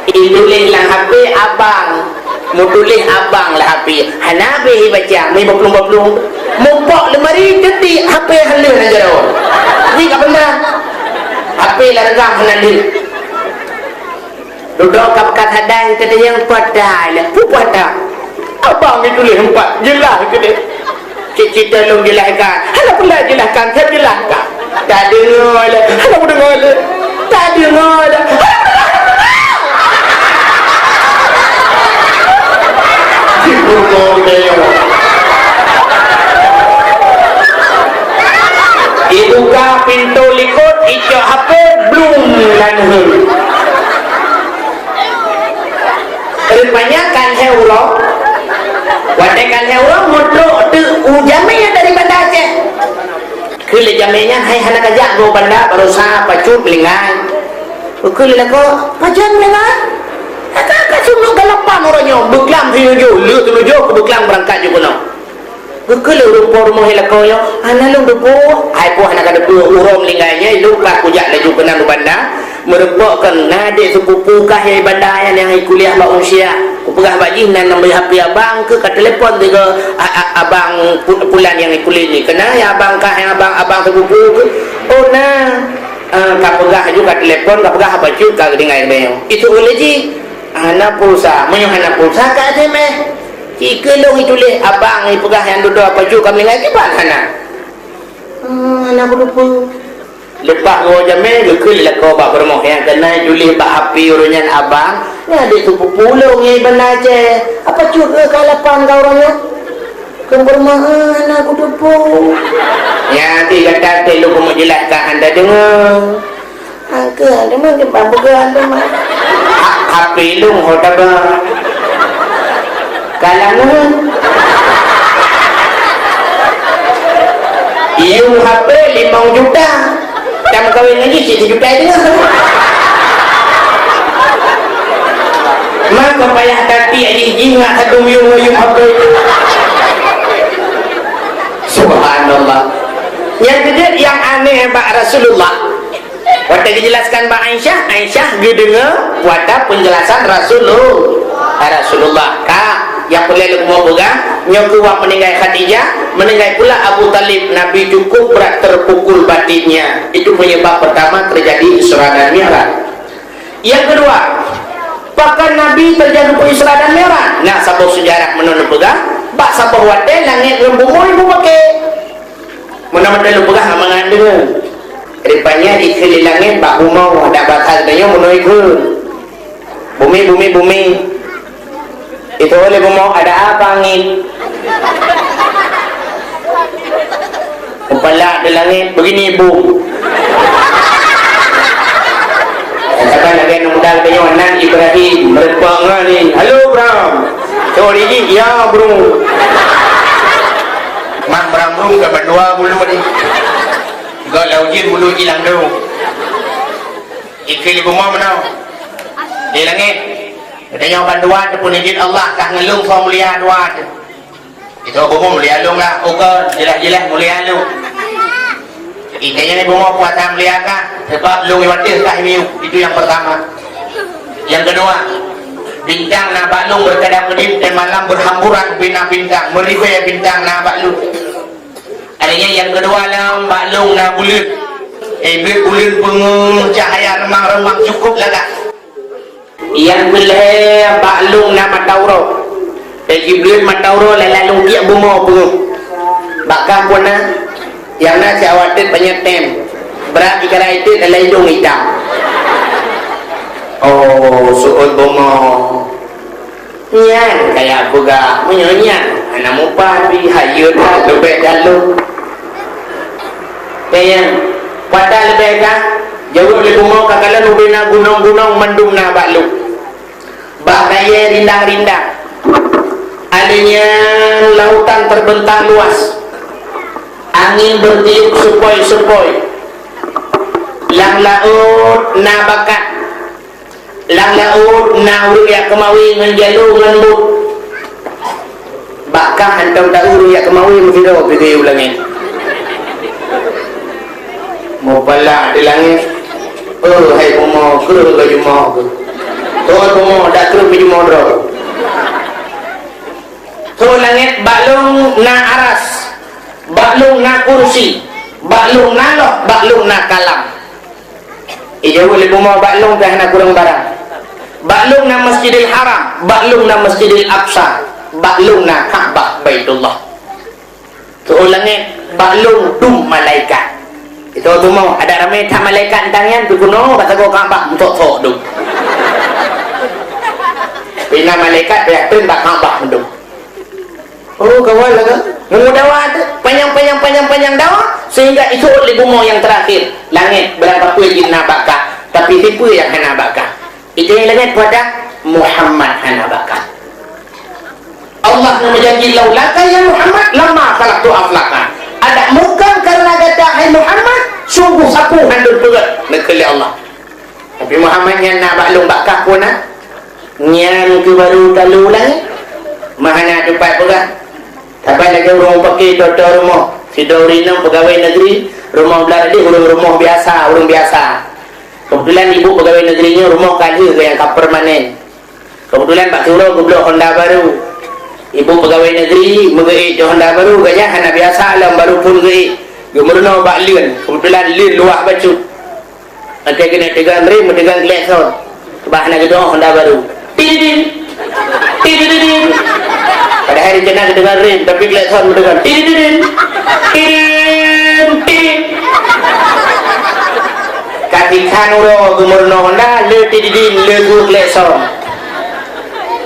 Ituléh lam H P abang. Meutuléh abang lam H P, hana habéh ibaca, meubaplong-baplong. Mupok leumari teuti H P hana lheueh lam jaroe. Wih ka benda. H P lam reugam hana lheueh. Dudoe ka pakat hadai, teudeungoe patai lah. Peue patai? Abang ituléh empat, jeulaih keudeh. Cit cit lôn jeulahkan. Hana peureulée jeulahkan, saya jeulahkan. Tadeungoe lé, hana peudeungoe lé. Tadeungoe lé. Ibuka pintoe likot, icok H P, blum, lalu. Rupanya kan lhée uroe, watée kan lhée uroe, meutrok teuk u jamé dari Banda Aceh. Keu lé jamé nyan hai hana kajak goe Banda, barosa pacut meulinggai. Keu lé lakoe, pajan meulinggai? Ka, ka, ka seumeuk galapan uroe nyoe, beuklam sinujoh, le sinujoh keu beuklam beurangkat jih keunoe. Geukheun lé ureuëng po rumoh lakoe nyoe, "Hana lôn teupeue." "Hai po hana ka teupeue, uroe meulinggai nyan, ilôn ka kujak laju keunan u Banda, Meureumpok kon na adék sepupu kah nyang banda nyan nyang kuliah bak Unsyah. Kupeugah bak jih nan nambah H P abang keuh ka telepon tiga a-, a-, abang pu-, pulan nyang kuliah ni. Keunan ya abang kah nyang abang, abang sepupu keuh. Oh na. Ah, ka peugah aju ka telepon, ka peugah apa cut ka tinggai beu. Itu uleh jih. Hana pulsa. Meunyoe hana pulsa ka S M S. Cit keu lôn ituléh abang ipeugah nyang dudoe apa cut ka meuninggai kiban hana. Ah, hana kuteupeu. Leupah geuwoe jamé, geukheun lé lakoe bak peurumoh nyang keunan tuléh bak H P ureueng nyan abang, nyan adék sepupu lôn nyang iban na Aceh. Apa cut keuh ka lapan ka uroe nyoe? Keu peurumoh, "Eh, hana kuteupeu." Nyan ti gata teuh lôn peumeujeulaih ka hana deungoe. Angkeu, hana deungoe, bang peugah hana deungoe. Ha-, H P lôn ho taba. Kalangan. Yum H P limong juta. Tam kawin lagi sijuta itu. Maka payah tati aji jih ngak satu yum, yum H P. Subhanallah. Yang kejut yang aneh bak Rasulullah. Watée geujelaskan bak Aisyah, Aisyah geudeungoe watée peunjelasan Rasulul-, Rasulullah. Ka, nyang peureulée lôn peugah, nyoe keuh wak meuninggai Khadijah, meuninggai pula Abu Thalib, Nabi cukup berat terpukul batinnya. Itu penyebab pertama terjadi Isra dan Mi'raj. Yang kedua, pakon Nabi terjadi Isra dan Mi'raj? Nah, saboh sejarah meunan peugah, bak saboh watée langét ngon bumoe mupake. Meunan mantong lôn peugah hana mangat deungoe. Rupanya ikheun lé langét bak bumoe, dak basa geutanyoe meunoe ikheun. Bumi, bumi, bumi. Itu oleh bumoe ada apa angin? Kepala ada langit begini, Bu. Katakan lagi anak muda geutanyoe nan Ibrahim, meureumpok ngon ni. Halo, Bram. Sorry, ya, Bro. Mah Bram Bro ka bandua bulu ni. Gak lau jin bulu jilang tu. Ikheun lé bumoe meunoe. Di langét. Geutanyoe bandua teupeuneuh jeuet Allah kah ngon lôn soe mulia dua teuh. Itu bumoe mulia lôn lah. Ukeue jeulaih-jeulaih mulia lôn. Ikheun lé bumoe puasa mulia kah. Sebab lôn iwateuh kah miyup. Itu yang pertama. Yang kedua, bintang na bak lôn berkedap-kedip dan malam berhamburan bina bintang. Meuribée bintang na bak lôn. Artinya yang kedua lom bak lôn na buleuen. Eh, buleuen peungeuh cahaya remang-remang cukup lagak. Yang keulhée bak lôn na mata uroe. Eh, jibleuet mata uroe lala lôn tiek bumoe peungeuh. Bak kah pun na, yang na siawat teut banyak tem. Brat ikara itu dalam hidung hitam. Oh, su'ul bumoe. Nyan kaya peugah, meunyoe nyan hana mupat pih, hayeue that leubeh that lom. Nyan, pada leubeh that, jaweueb lé bumoe ka kalon ubé na gunong-gunong mandum na bak lôn. Bak kayée rindang-rindang. Alé nyan lautan terbentang luas. Angin bertiup sepoi-sepoi. Lam laôt na bakat. Lam laôt na ureuëng jak keumawe ngon jalo ngon bot. Bak kah hantom taeu ureuëng jak keumawe meusidroe pih geuyue u langét. Mupala di langét, "Oh, hai bumoe, kreueh laju mo keuh. Tuhan bumoe, dak kreueh laju mo droe." Tuhan langét, bak lôn na aras, bak lôn na kursi, bak lôn na loh, bak lôn na kalam. Ijaweueb lé bumoe bak lôn pih hana kureueng barang. Bak lôn na Masjidil Haram, bak lôn na Masjidil Aqsa, bak lôn na Ka'bah Baitullah. Tu'oh langét, bak lôn dum malaikat. Itu bumoe, ada ramé that malaikat tangian pih kunoe bak sagoe Ka'bah meutok-tok dum. Pih na malaikat pih treun bak Ka'bah dum. Oh, kawan lah kan? Nunggu dawa tu, panjang, panjang, panjang, panjang dawa, sehingga itu lé bumoe yang terakhir, langét, barang apa jih na bak kah, tapi siapa yang hana bak kah? Itu yang langét pada Muhammad hana bak kah. Allah yang berjanji, "Laulaka ya Muhammad, lama khalaqtu aflaka." Ada bukan karena gata, hai Muhammad, sungguh sapu handul peureuet, neukheun lé Allah. Tapi Muhammad nyan na bak lôn bak kah pun na. Nyan keuh baru talu langét. Mah hana teumpat peugah. Tapi lagée ureuëng paké toto rumoh. Sidroe ureuëng inong peugawée negeri, rumoh blah tadi ureuëng rumoh biasa, ureuëng biasa. Keubeutulan ibu peugawée negeri nyoe rumoh ka lheueh nyang ka permanen. Keubeutulan bak siuroe geubloe honda barô. Ibu peugawée negeri meugeuék di honda barô, gobnyan hana biasa lom barô phon geuék. Geumeurunoe bak leuen, keubeutulan leuen luwah bacut. Watée keuneuk teugang rem, meuteugang klekson. Bah hana geudoe honda barô. Tididin! Tididin! Padahai rencana geudeungoe rem, tapi klekson meudeugoe. Tididin! Tidin! Tidin! Ka tikhan uroe geumeurunoe honda, le tididin, le su klekson.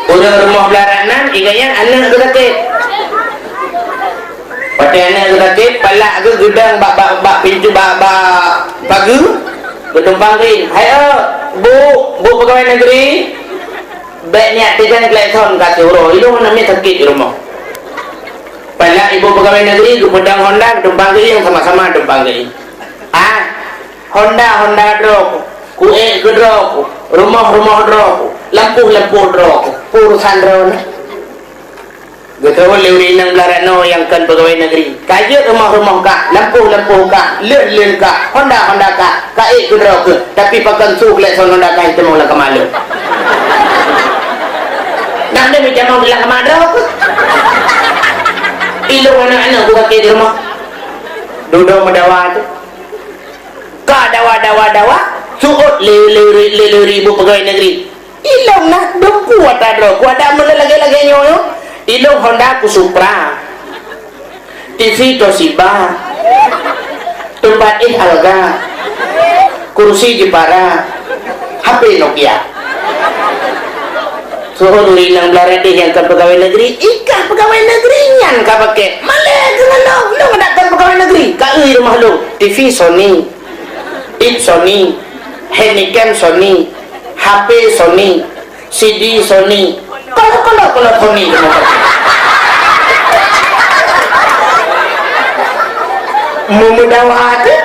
Ureuëng rumoh blah rot nan, ingat nyan aneuk geusakét. Watée aneuk geusakét, palak geuh geudong bak, bak, bak pintoe, bak, bak pageue, geutumpang keuieng. "Hai, eu, bu, bu peugawée negeri, bék nyak teugang klekson ka siuroe, ilôn aneuk miet sakét di rumoh." Palak ibu peugawée negeri geupeudong honda, geutumpang keuieng, sama-sama tumpang keuieng. Ah, honda, honda droe ku, kuék keu droe ku, rumoh, rumoh droe ku, lampôh, lampôh droe ku, peue urosan droeneuh. Geuteuôt lé ureuëng inong blah rot nyoe nyang kon peugawée negeri. Ka jeuet rumoh-rumoh kah, lampôh-lampôh kah, leuen-leuen kah, honda-honda kah, ka ék keu droe keuh, tapi pakon su klekson honda kah jiteumong lam kama lôn. Nang deuh meutamong lam kama droe keuh. Ilôn aneuk-aneuk ku kakée di rumoh. Dudoe meudawa tu. Ka dawa, dawa, dawa, seuôt lé, lé, lé, lé ibu peugawée negeri. Ilôn na dum ku ata droe, ku adak meulagée-lagée nyoe, nyoe. Ilôn honda ku Supra. T V Toshiba. Teumpat éh Alga. Kursi Jepara. H P Nokia. Seuôt ureuëng inong blah rot deh nyang kon peugawée negeri, ikah peugawée negeri nyan ka pakék. Malée keu ngon lôn, lôn adak kon peugawée negeri. Ka eu rumoh lôn. T V Sony. It Sony, Heineken Sony, H P Sony, C D Sony, kalau, kalau, kalau Sony. Meumeudawa tu.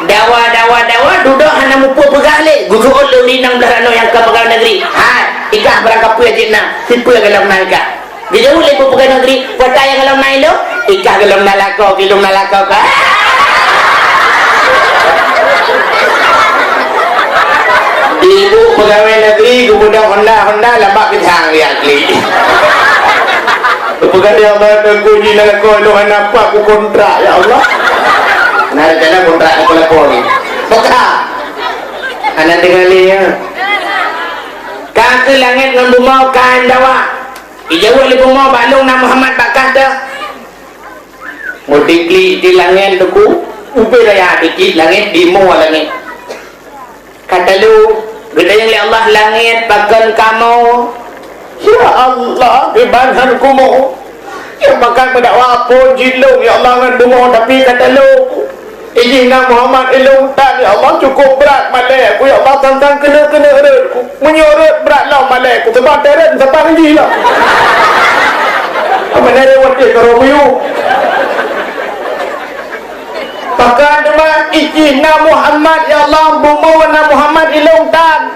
Dawa, dawa, dawa, dudoe hana mupeue peugah lé. Geuseuôt lé ureuëng inong blah rot nyoe nyang ka peugawée negeri. Hai, ikah barang kapeue jeuet na, sipeue golom na ikah. Geujaweueb lé ibu peugawée negeri, "Peue ata nyang golom na ilôn?" "Ikah golom na lakoe, ilôn na lakoe kah." Ibu peugawée negeri geupeudong honda-honda lam bak pisang, ya klik. Peugah, "Ya Allah, teungku jih na lakoe ilôn hana pat kukontrak, ya Allah." Nah, rencana kontrak lakoe-lakoe ni. Peugah. Hana tinggai lé, ya. Ka keu langét ngon bumoe ka dawa. Ijaweueb lé bumoe, "Bak lôn na Muhammad bak kah teuh." Meudiklik di langét teungku, ubé raya diklik langét, dimoe langét. Ka talo, geutanyong lé Allah langét, "Pakon kamoe?" "Ya Allah, kiban han kumoe. Nyang pakat meudakwa phon jih lôn, ya Allah, ngon bumoe, tapi ka talo." Ijih na Muhammad ilôn tan, ya Allah, cukup brat malée ku, ya Allah, sang-sang keuneuk-keuneuk rot ku. Meunyoe rot brat lom malée ku, seubab teuret, seubab jih lah. Apa nari watée karo buyu? Pakon teuma ijih na Muhammad, ya Allah, bumoe na Muhammad ilôn tan.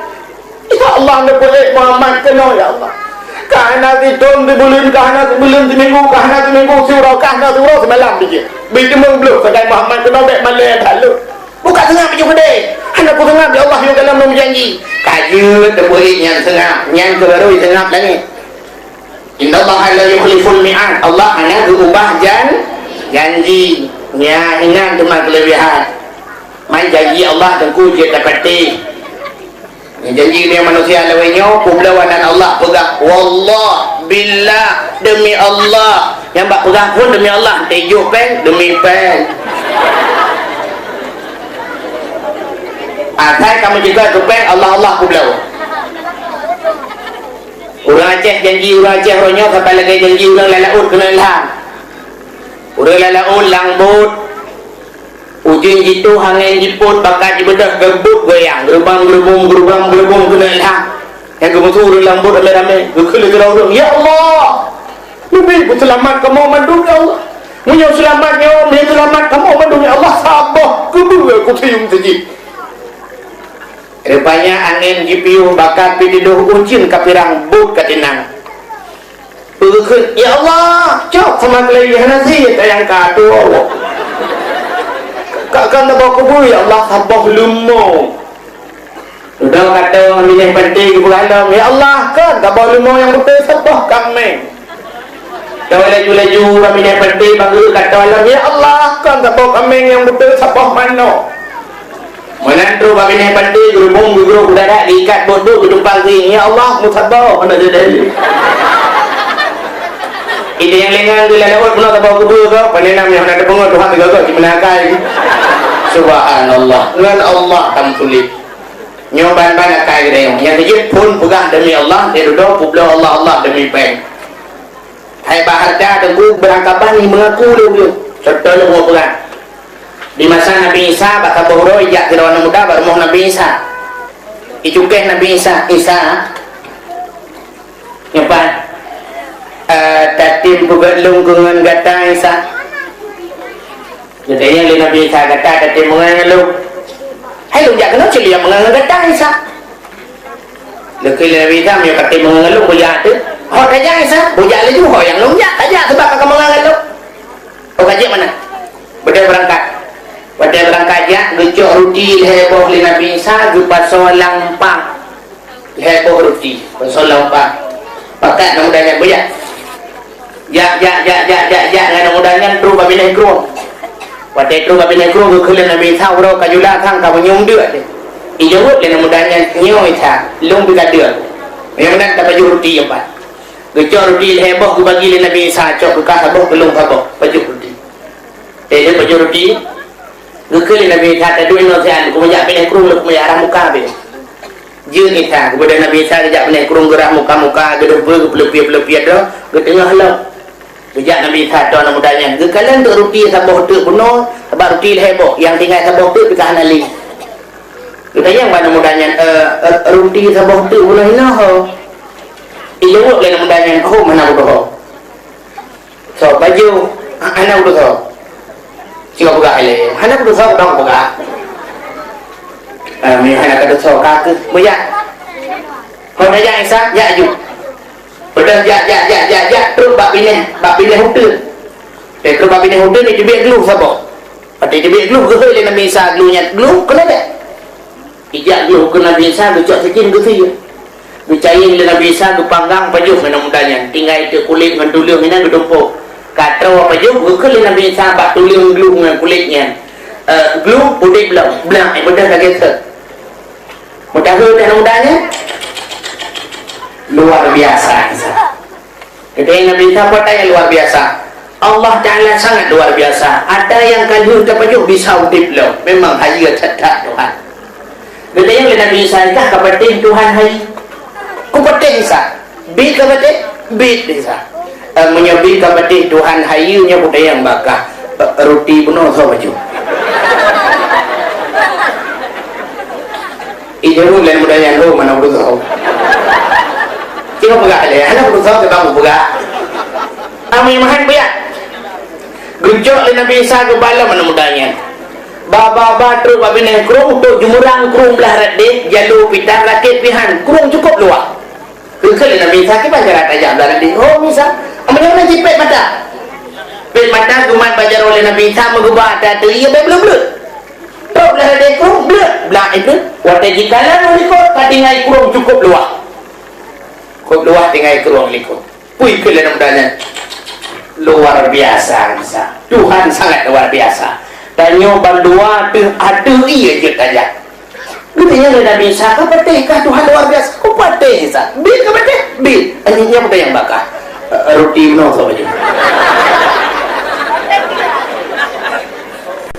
Ya Allah, neupeuék Muhammad keunoe, ya Allah. Ka hana sithon sibuleuen, ka hana sibuleuen siminggu, ka hana siminggu siuroe, ka hana siuroe simalam biji. Beuteumèe bloh keukai Muhammad keunoe, bèk malèe that lôn. Buka seungab biji keudè. Hana kuseungab, ya Allah, yôh gohlom lôn janji. Ka jeuet teupeuék nyan seungab, nyan keuh barô jiseungab langèt. Innallaha la yukhliful mi'ad. Allah hana geuubah jan-, janji. Nyan inan teuma keuleubihan. Man janji Allah teungku jeuet tapatéh. Janji ngon manusia lawét nyoe, peubloe nan Allah peugah, "Wallah, billah, demi Allah." Nyang bak peugah phon demi Allah, teuh jôk péng, demi péng. Asai ka meucit keu péng, Allah, Allah peubloe. Ureueng Aceh janji, ureueng Aceh uroe nyoe saban lagèe janji ureueng lam laôt keuneuk lham. Ureueng lam laôt lam bot. Ujeuen jitôh, angèn jipôt, baka jibeudôh, geubeut goyang, geurubam-geurubum, geurubam-geurubum keuneuk lham. Nyang geumeusu ureueng lam bot ramé-ramé, geukheun lé sidroe ureueng, "Ya Allah! Leubeh peuseulamat kamoe mandum, ya Allah! Meunyoe seulamat nyoe, meunyoe seulamat kamoe mandum, ya Allah, saboh keubeue kuseuyuem teujih." Rupanya angèn jipiôh, baka pih teudôh, ujeuen ka pirang, bot ka tinang. Peugeukeut, "Ya Allah, cok sama keulai hana sie tayang ka tuwoe." Ka Akan saboh kubu, ya Allah, saboh leumo. Dudoe ka tô binéh panté geupeugah lom, "Ya Allah, kon saboh leumo nyang beutôi saboh kaméng." Tô laju-laju bak binéh panté bak geuh ka tô lom, "Ya Allah, kon saboh kaméng nyang beutôi saboh manok." Meunan trok bak binéh panté geurubong geugroh u darat geuikat bot-bot geutumpang keuieng, "Ya Allah, meusaboh." Hana jadi. Itu nyang lengah tu lalu bunoe saboh kubu ko, pane nam nyang hana teupeungoh Tuhan tiga ko, cuma akai. Subhanallah. Ngon Allah tam sulit. Nyoe ban-ban akai geutanyoe. Nyang keujeuet phon peugah demi Allah, dia dudoe peubloe Allah, Allah demi péng. Hai bak hareuta teungku beurangkaban ni meungaku lé ulôn. Contoh lôn peugah. Di masa Nabi Isa bak saboh uroe jak sidroe aneuk muda bak rumoh Nabi Isa. Icukéh Nabi Isa, "Isa, nyoe pat, eh, tatem peugét lôn keu ngon gata, Isa?" Geutanyong lé Nabi Isa, "Gata tatem meungon ngon lôn?" "Hai lôn jak keunoe cit lôn jak meungon ngon gata, Isa." Geukheun lé Nabi Isa, "Meunyoe katem meungon ngon lôn, bujak teuh." "Ho tajak, Isa?" "Bujak laju, ho nyang lôn jak, tajak sabab ka meungon ngon lôn." "Oh, ka jeuet meunan." Beudôh beurangkat. Watée beurangkat jak, geucok ruti lhée boh lé Nabi Isa, geupasoe lam umpang. Lhée boh ruti, pasoe lam umpang. Pakat aneuk muda nyan, "Bujak." Jak, jak, jak, jak, jak, jak ngon aneuk muda nyan trok bak binéh krueng. Watée trok bak binéh krueng, geukheun lé Nabi Isa, "Uroe ka jula sang ka meunyoe deuek teuh." Ijaweueb lé aneuk muda nyan, "Nyoe Isa, lôn pih ka deuek." Nyang meunan tapajoh ruti nyoe pat. Geucok ruti lhée boh geubagi lé Nabi Isa, cok keu kah saboh, keu lôn saboh, pajoh ruti. Eh, dia pajoh ruti. Geukheun lé Nabi Isa, "Taduek inoe siat, keumeujak binéh krueng, keumeujak rah muka beh." Jeuet Isa, geubeudôh Nabi Isa geujak binéh krueng, geurah muka-muka, geudeubeue, geupeuleupieh-peuleupieh droe, geuteungoh lom. Geujak Nabi Isa tô aneuk muda nyan, geukalon teuk ruti saboh teuk bunoe, sabab ruti lhée boh, nyang tinggai saboh teuk pih ka hana lé. Geutanyong bak aneuk muda nyan, "Eh, eh, ruti saboh teuk bunoe hinoe ho?" Ijaweueb lé aneuk muda nyan, "Ho, hana beutôi ho." "Soe pajoh?" "Hana beutôi ho." Cuma peugah ilée, "Hana beutôi ho, dong peugah." "Eh, meunyoe hana ka beutôi ho, ka keuh." "Bujak." "Ho tajak, Isa, jak aju." Padahai jak, jak, jak, jak, jak, trok bak binéh, bak binéh uteuen. Eh, trok bak binéh uteuen, iteubiet glôh saboh. Watée iteubiet glôh, geuhôi lé Nabi Isa glôh nyan, glôh keuneuk bek. Ijak glôh keu Nabi Isa, geucok sikin geusie. Geucayeng lé Nabi Isa, geupanggang pajoh ngon aneuk muda nyan. Tinggai teuk kulét ngon tuleueng inan geutumpôk. Ka troe pajoh, geukheun lé Nabi Isa bak tuleueng glôh ngon kulét nyan, "Eh, glôh udeb lom, blang, eh, beudôh lagée sot." Meudahu teuh aneuk muda nyan. Luar biasa Isa. Jadi Nabi Isa kota yang luar biasa. Allah Ta'ala sangat luar biasa. Ada yang ka lheueh tapajoh bisa udeb lom. Memang hayeue that-that Tuhan. Geutanyong lé Nabi Isa, "Kah ka patéh Tuhan hai?" "Kupatéh Isa." "Bit ka patéh?" "Bit Isa." "Eh, meunyoe bit ka patéh Tuhan hayeue nyoe kutanyong bak kah, eh, ruti bunoe soe pajoh?" Ijaweueb lé aneuk muda nyan, "Ho, hana beutôi ho." Cuma peugah lé, "Hana beutôi ho, keu kamu peugah." Ami mahan buya. Geucok lé Nabi Isa geubalom aneuk muda nyan. Ba, ba, ba trok bak binéh krueng, trok jeumeurang krueng blah rot deh, jalô pitar rakét pihan, krueng cukôp luwah. Geukheun lé Nabi Isa, "Kiban cara tajak blah rot deh?" "Ho, Isa, meunyoe na cit pét mata." Pét mata geumat bak jaroe lé Nabi Isa, meugeuba ata ateueh ié bèk bleuet-bleuet. Trok blah rot deh krueng, bleuet, blah ié. Watée jikalon u likot, ka tinggai krueng cukôp luwah. Cukôp luwah tinggai krueng likot. Pui keu lé aneuk muda nyan. Luar biasa Isa. Tuhan sangat luar biasa. Tanyoe bandua teuh ateueh ié jeuet tajak. Geutanyong lé Nabi Isa, "Ka patéh kah Tuhan luar biasa?" "Kupatéh Isa." "Bit ka patéh?" "Bit." "Nyan peue nyang bak kah?" "Eh, ruti bunoe soe pajoh?"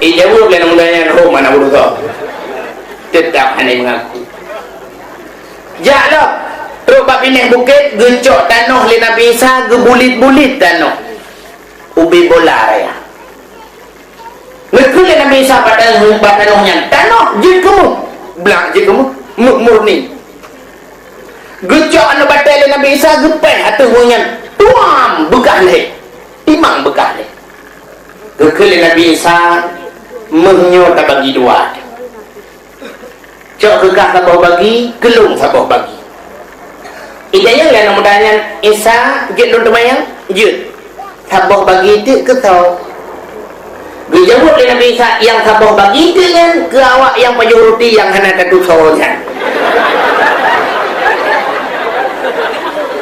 Ijaweueb lé aneuk muda nyan, "Ho, hana beutôi ho." Teutap hana meungaku. Jak lom, trok bak binéh bukét, geucok tanoh lé Nabi Isa, geubulit-bulit tanoh. Ubé bola raya. Neukheun lé Nabi Isa bak tanoh, bak tanoh nyan, "Tanoh, jeuet keu méuh." Blah jeuet keu méuh, méuh murni. Geucok aneuk batée lé Nabi Isa, geupéh ateueh méuh nyan, tuam, beukah lhée. Timang beukah lhée. Geukheun lé Nabi Isa, "Méuh nyoe tabagi dua." Cok keu kah saboh bagi, keu lôn saboh bagi. Ijaweueb lé aneuk muda nyan, "Isa, jeuet lôn teumayang?" "Jeuet." "Saboh bagi teuk keu soe?" Geujaweueb lé Nabi Isa, "Nyang saboh bagi teuk nyan keu awak nyang pajoh ruti nyang hana tatusoe nyan."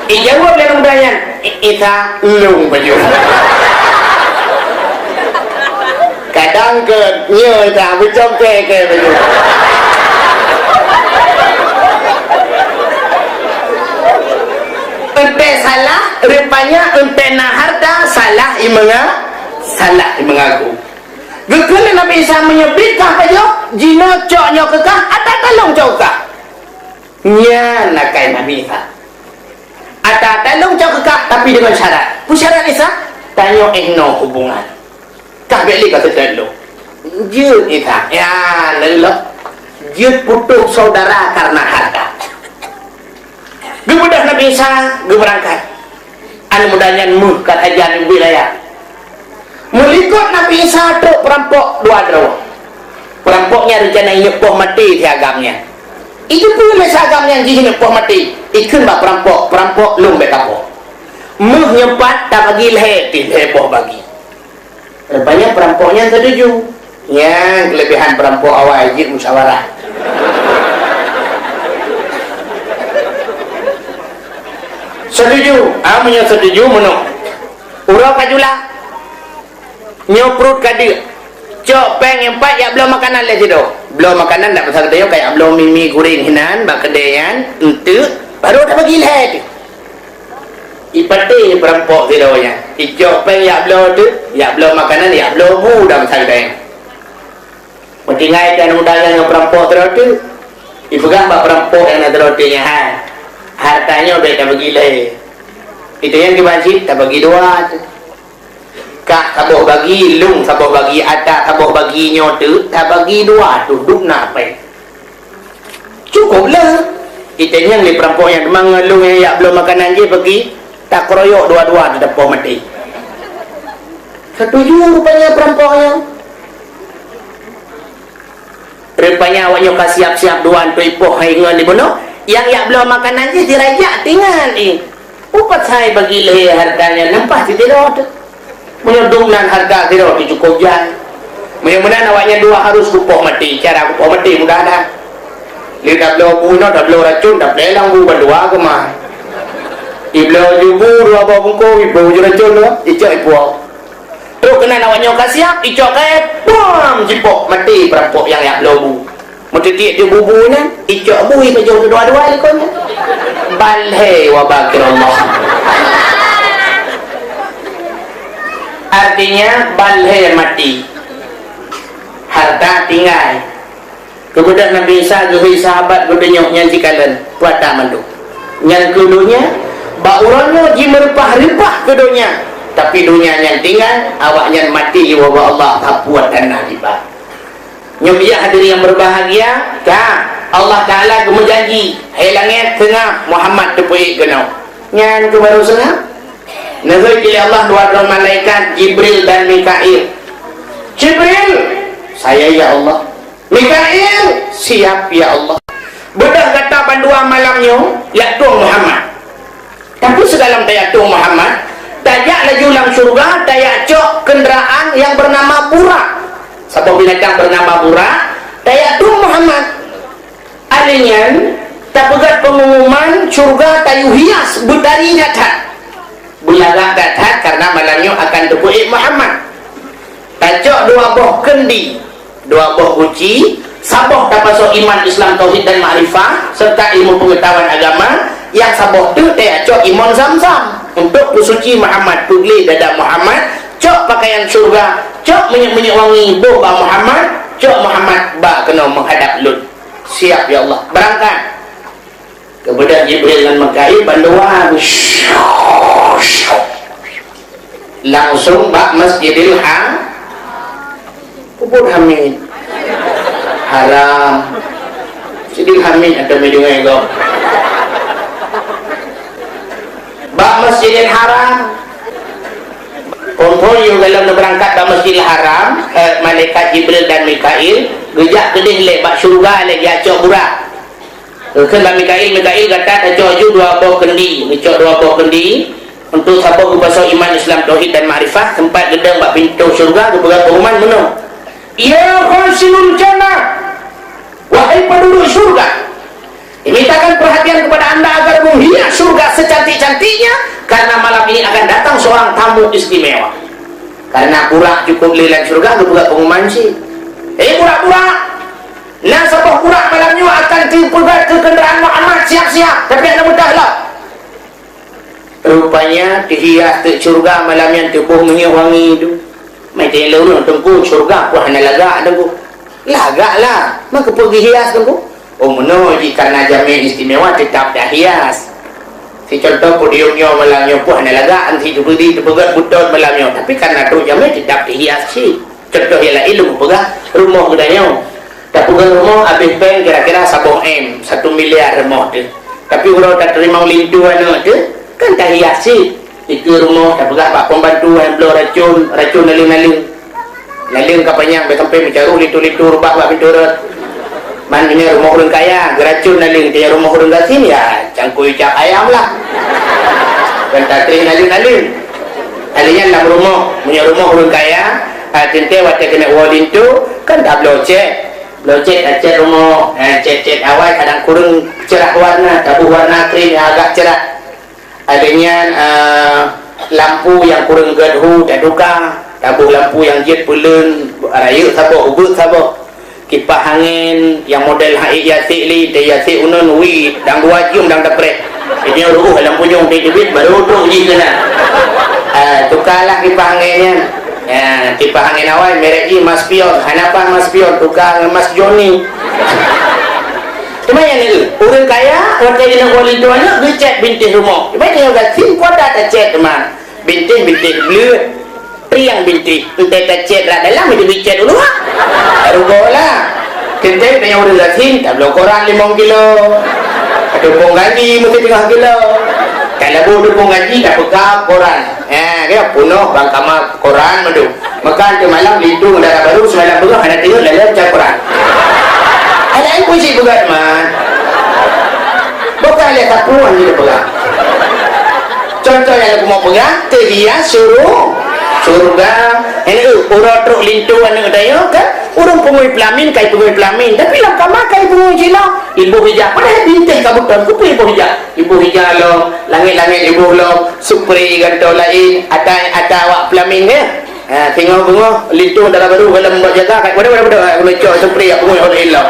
Geujaweueb lé aneuk muda nyan, "I-, Isa, lôn pajoh." Kadang keu nyoe Isa, beucom kèe-kèe pajoh. Eunteuk salah, rupanya eunteuk na hareuta, salah i meunga-, salah i meungaku. Geukheun lé Nabi Isa, "Meunyoe biet kah pajoh, jinoe cok nyoe keu kah, ata talông cok keu kah." Nyan akai Nabi Isa. "Ata talông cok keu kah, tapi deungon syarat." "Peue syarat, Isa?" "Tanyoe 'oh noe hubungan. Kah bèk lé ka seutôt lôn." Jeuet Isa. Ya, lôn lôn. Jeuet putôh syedara kareuna hareuta. Geubeudôh Nabi Isa, geubeurangkat. Aneuk muda nyan méuh ka sajan u wilayah. Meulikot Nabi Isa trok peurampok dua droe. Peurampok nyan reuncana inyoe poh maté si agam nyan. Ijeupeue lé si agam nyan jih inyoe poh maté. Ikheun bak peurampok, "Peurampok, lôn bèk tapoh." Méuh nyoe pat tabagi lhèe pih, lhèe boh bagi. Rupanya peurampok nyan setuju. Nyan keulebihan peurampok awai jeuet musyawarah. Setuju. Ah, meunyoe setuju, meunoe. Uroe ka jula. Nyoe pruet ka deuk. Cok péng nyang pat jak bloe makanan lé sidroe. Bloe makanan dak pasai geutanyoe, ka jak bloe mi-mi goreng hinan bak keudè nyan, enteuk, baru tabagi lhèe teuh. Ipatéh peurampok sidroe nyan. Icok péng jak bloe teuh, jak bloe makanan, jak bloe bu dak masa geutanyoe. Meutinggai tan muda nyan ngon peurampok sidroe teuh. Ipeugah bak peurampok nyang na sidroe teuh nyan, "Hai, hareuta nyoe bèk tabagi lhèe. Itanyong kiban cit tabagi dua teuh. Kah saboh bagi, lôn saboh bagi, ata saboh bagi nyoe teuh tabagi dua teuh, dum na péng." Cukôp lé. Itanyong lé peurampok nyan, "Teuma ngon lôn nyang jak bloe makanan jih bagi, takeroyok dua-dua teuh tapoh maté." Setuju rupanya peurampok nyan. Rupanya awak nyoe ka siap-siap dua teuh ipoh hai ngon ibunoe. Nyang jak bloe makanan jih dirajak tinggai. Upat sai bagi lhèe hareuta nyan, nyan paih sidroe teuh. Meunyoe dum nan hareuta sidroe teuh cukôp jai. Meunyoe meunan awak nyan dua harus kupoh maté, cara kupoh maté mudah that. Lé tabloe bu inoe, tabloe racôn, taplè lam bu bandua keumah. Ibloe ju bu dua boh bungkôh, ibloe ju racôn dua, icok ipuwoe. Trok keunan awak nyoe ka siap, icok kayèe, pam, jipoh maté peurampok nyang jak bloe bu. Meutitiek di bubu nyan, icok bui pajoh keudua-dua likot nyan. Ban lhèe wa bakirallah. Artinya, ban lhèe maté. Hareuta tinggai. Geubeudôh Nabi Isa geuhôi sahabat geutanyoe nyan sikalon, peue ata mandum. Nyan keuh donya, bak uroe nyoe jimeureupah-reupah keu donya, tapi donya nyan tinggai, awak nyan maté jiwoe bak Allah, sapeue dan na diba. Nyoe biak hadirin yang berbahagia, ka Allah Taala geumeujanji, hai langèt seungab Muhammad teupeuék keunoe. Nyan keuh barô seungab. Neuhôi lé Allah dua droe malaikat, Jibril dan Mikail. Jibril, "Saya, ya Allah." "Mikail, siap, ya Allah." Beudôh gata bandua malam nyoe, jak tueng Muhammad. Tapi sigohlom tajak tueng Muhammad, tajak laju lam syeuruga, tajak cok keundaraan nyang beunama Burak. Saboh binatang beunama Burak, tajak tueng Muhammad. Alèh nyan, tapeugöt peungumuman syeuruga tayue hias beutari that-that. Beulagak that-that kareuna malam nyoe akan teupeuék Muhammad. Tacok dua boh keundi, dua boh guci, saboh tapasoe iman Islam, tauhid dan makrifah, serta ilmu pengetahuan agama, nyang saboh teuk tacok imon Zam-Zam untuk peusuci Muhammad, peugleh dada Muhammad, cok pakaian syeuruga, cok minyeuk-minyeuk wangi boh bak Muhammad, cok Muhammad ba keunoe meuhadap lôn. Siap, ya Allah. Beurangkat. Geubeudôh Jibril ngon Mikail bandua langsung bak Masjidil Ha-, peubuet Hamid. Haram. Masjidil Hamid atau Meidungai kau. Bak Masjidil Haram. Phôn-phôn yôh gohlom neubeurangkat bak Masjidil Haram, eh, malaikat Jibril dan Mikail geujak keudeh lé bak syeuruga lé geujak cok Burak. Geukheun bak Mikail, "Mikail, gata tacok ju dua boh keundi." Geucok dua boh keundi, Untuk saboh geupasoe iman, Islam, tauhid dan makrifah, teumpat geudong bak pintoe syeuruga geupeugah pengumuman meunoe, "Ya khazinul jannah, wahai penduduk syurga, dimintakan perhatian kepada anda agar menghias syurga secantik-cantiknya, karena malam ini akan datang seorang tamu istimewa." Karena burak cukup lé lam syeuruga, geupeugah pengumuman cit, "Eh, burak-burak! Na saboh burak malam nyoe akan teupeugah keu keundaraan Muhammad, siap-siap, tapi hana meudah lom." Rupanya teuhias teuk syeuruga malam nyan, teuboh minyeuk wangi tu. Meuteuleueng ureueng, "Teungku, syeuruga peue hana lagak, Teungku?" "Lagak lah, meukeupeu geuhias, Teungku?" "Oh, meunoe jih, karena jamé istimewa teutap tahias. Sicontoh podium nyoe malam nyoe peue hana lagak, si Jubedi teupeugét beutot malam nyoe, tapi karena trok jamé teutap teuhias cit." Contoh nyang laén lôn peugah, rumoh geutanyoe. Tapeugah rumoh habéh péng kira-kira saboh M, satu miliar rumoh teuh. Tapi uroe tateurimong linto aneuk teuh, kan tahias cit. Dikeue rumoh, tapeugah bak pembantu, "Hai, bloe racun, racun naleueng-naleueng. Naleueng ka panyang, bèk sampai meucaroh linto-linto reubah bak pintoe rot." Man meunyoe rumoh ureueng kaya, geuracun naleueng, teuh rumoh ureueng gasien, ya, cangkôi cap ayam lah. Kan tatreh naleueng-naleueng. Alèh nyan lam rumoh, meunyoe rumoh ureueng kaya, ah, teuntèe watèe keuneuk woe linto, kan tabloe cèt. Bloe cèt, tacèt rumoh, eh, cèt-cèt awai kadang kureueng cerah warna, taboh warna krim nyang agak cerah. Alèh nyan, eh, lampu nyang kureueng gèt hu tatuka, taboh lampu nyang jeuet peuleuen, rayeuk saboh, ubeut saboh. Kipah angén nyang model han ék jiasek lé, teujiasek uneun, wi, dang dua jeuem dang tapreh. Nyoe reuôh lam punyueng teubiet, baru trok jih keunan. Ah, tukalah kipah angén nyan. Ya, kipah angén awai, merek jih Mas Pion. Hana paih Mas Pion, tuka ngon Mas Joni. Teuma nyan, ureueng kaya, watèe jineuk woe linto aneuk, geucèt bintéh rumoh. Teuma nyoe gasien, peue ata tacèt teuma. Bintéh-bintéh bleuet. Priang bintéh, entah tacèt rak dalam, itu bicèt u luwa. Rugoe lah. Teuntèe tanyoe ureueng gasien, tabloe koran limong kilo. Teupông gaji meuteungoh kilo. Talaboh teupông gaji, tapeuka koran. Ha, ka peunoh bang kama koran mandum. Maka teumalam linto dara barô, seumalam beungoh hana teungeut lalém cak koran. Ada yang puji bukan, man? Bukan lé tapuan ni peugah. Contoh nyang lôn peugah, teuhias syuru-, syeuruga. Nyan, eh, uroe trok linto aneuk tanyoe kan, ureueng peungui peulamin, kai peungui peulamin. Tapi lam kama kai peungui cit lom. Iboh ija, padahai bintéh ka beuton, keupeue iboh ija? Iboh ija lom, langét-langét iboh lom, supri gantoe laén, ata, ata awak peulamin, ya. Ha, singoh beungoh, linto dara barô, galom bak jaga, kat waduh, waduh, waduh, ha, keuneuk cok supri, yak peungui, oh, ilang.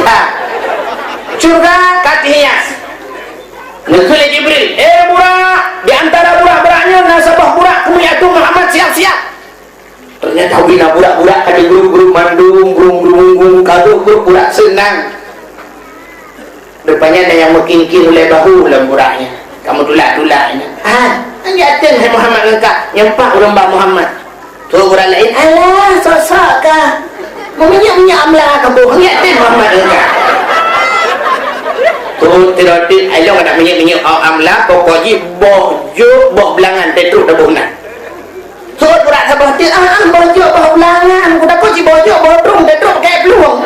Ha. Syeuruga ka teuhias. Neukheun lé Jibril, "Eh, burak! Di antara burak-burak nyoe na saboh burak keumiet ateueh Muhammad, siap-siap!" Ternyata ubé na burak-burak ka jigrub-grub mandum, grung-grung-grung, ka grub-grub burak seunang. Rupanya na nyang meukin-kin ulèe bahu lam burak nyan. Ka meutulak-tulak nyan. "Ah, nyan ateueh hai Muhammad ngon kah?" "Nyoe pat ureueng bak Muhammad." Trok burak laén, "Alah, sok-sok kah. Meuminyéuk-minyéuk amla kaboh, ngieng teuh Muhammad engka." Trok teudok, "Ayo keuneuk minyéuk-minyéuk amla, pokok jih boh jôk, boh beulangan teuh trok taboh na." Trok burak saboh teuk, "Ah, ah, boh jôk, boh beulangan. Kutakot cit boh jôk, boh trueng teuh trok keu plueng."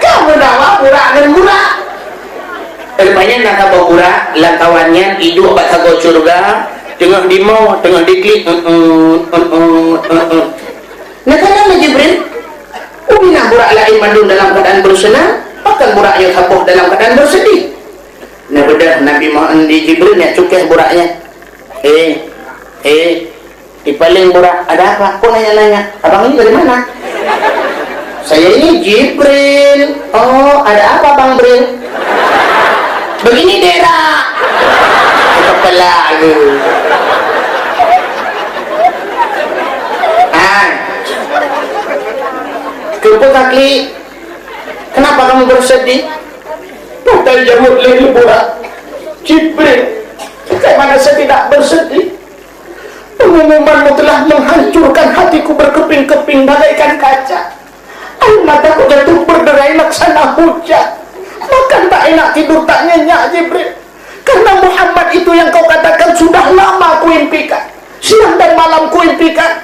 Ka meudawa burak ngon burak. Rupanya na saboh burak, lam kawan nyan iduek bak sagoe syeuruga, teungoh dimo, teungoh diklik, "Eun-eun, eun-eun, eun-eun." Neutanyong lé Jibril, "Ubé na burak laén mandum dalam keuadaan beuseunang, pakon burak nyoe saboh dalam keuadaan beuseudeh?" Neubeudôh Nabi Muhammad di Jibril nyang cukéh burak nyan. "Eh, eh, di paléng burak, ada apa? Kok nanya-nanya? Abang ini dari mana?" "Saya ini Jibril." "Oh, ada apa, Bang Bril?" "Begini, Dek, rak." Kepala lu. "Hai. Kenapa kau klik? Kenapa kamu bersedih?" Padahai jaweueb lé burak, "Jibril, bagaimana saya tidak bersedih? Pengumumanmu telah menghancurkan hatiku berkeping-keping bagaikan kaca. Air mataku jatuh berderai laksana hujan. Makan tak enak, tidur tak nyenyak, Jibril. Karena Muhammad itu yang kau katakan sudah lama kuimpikan. Siang dan malam kuimpikan.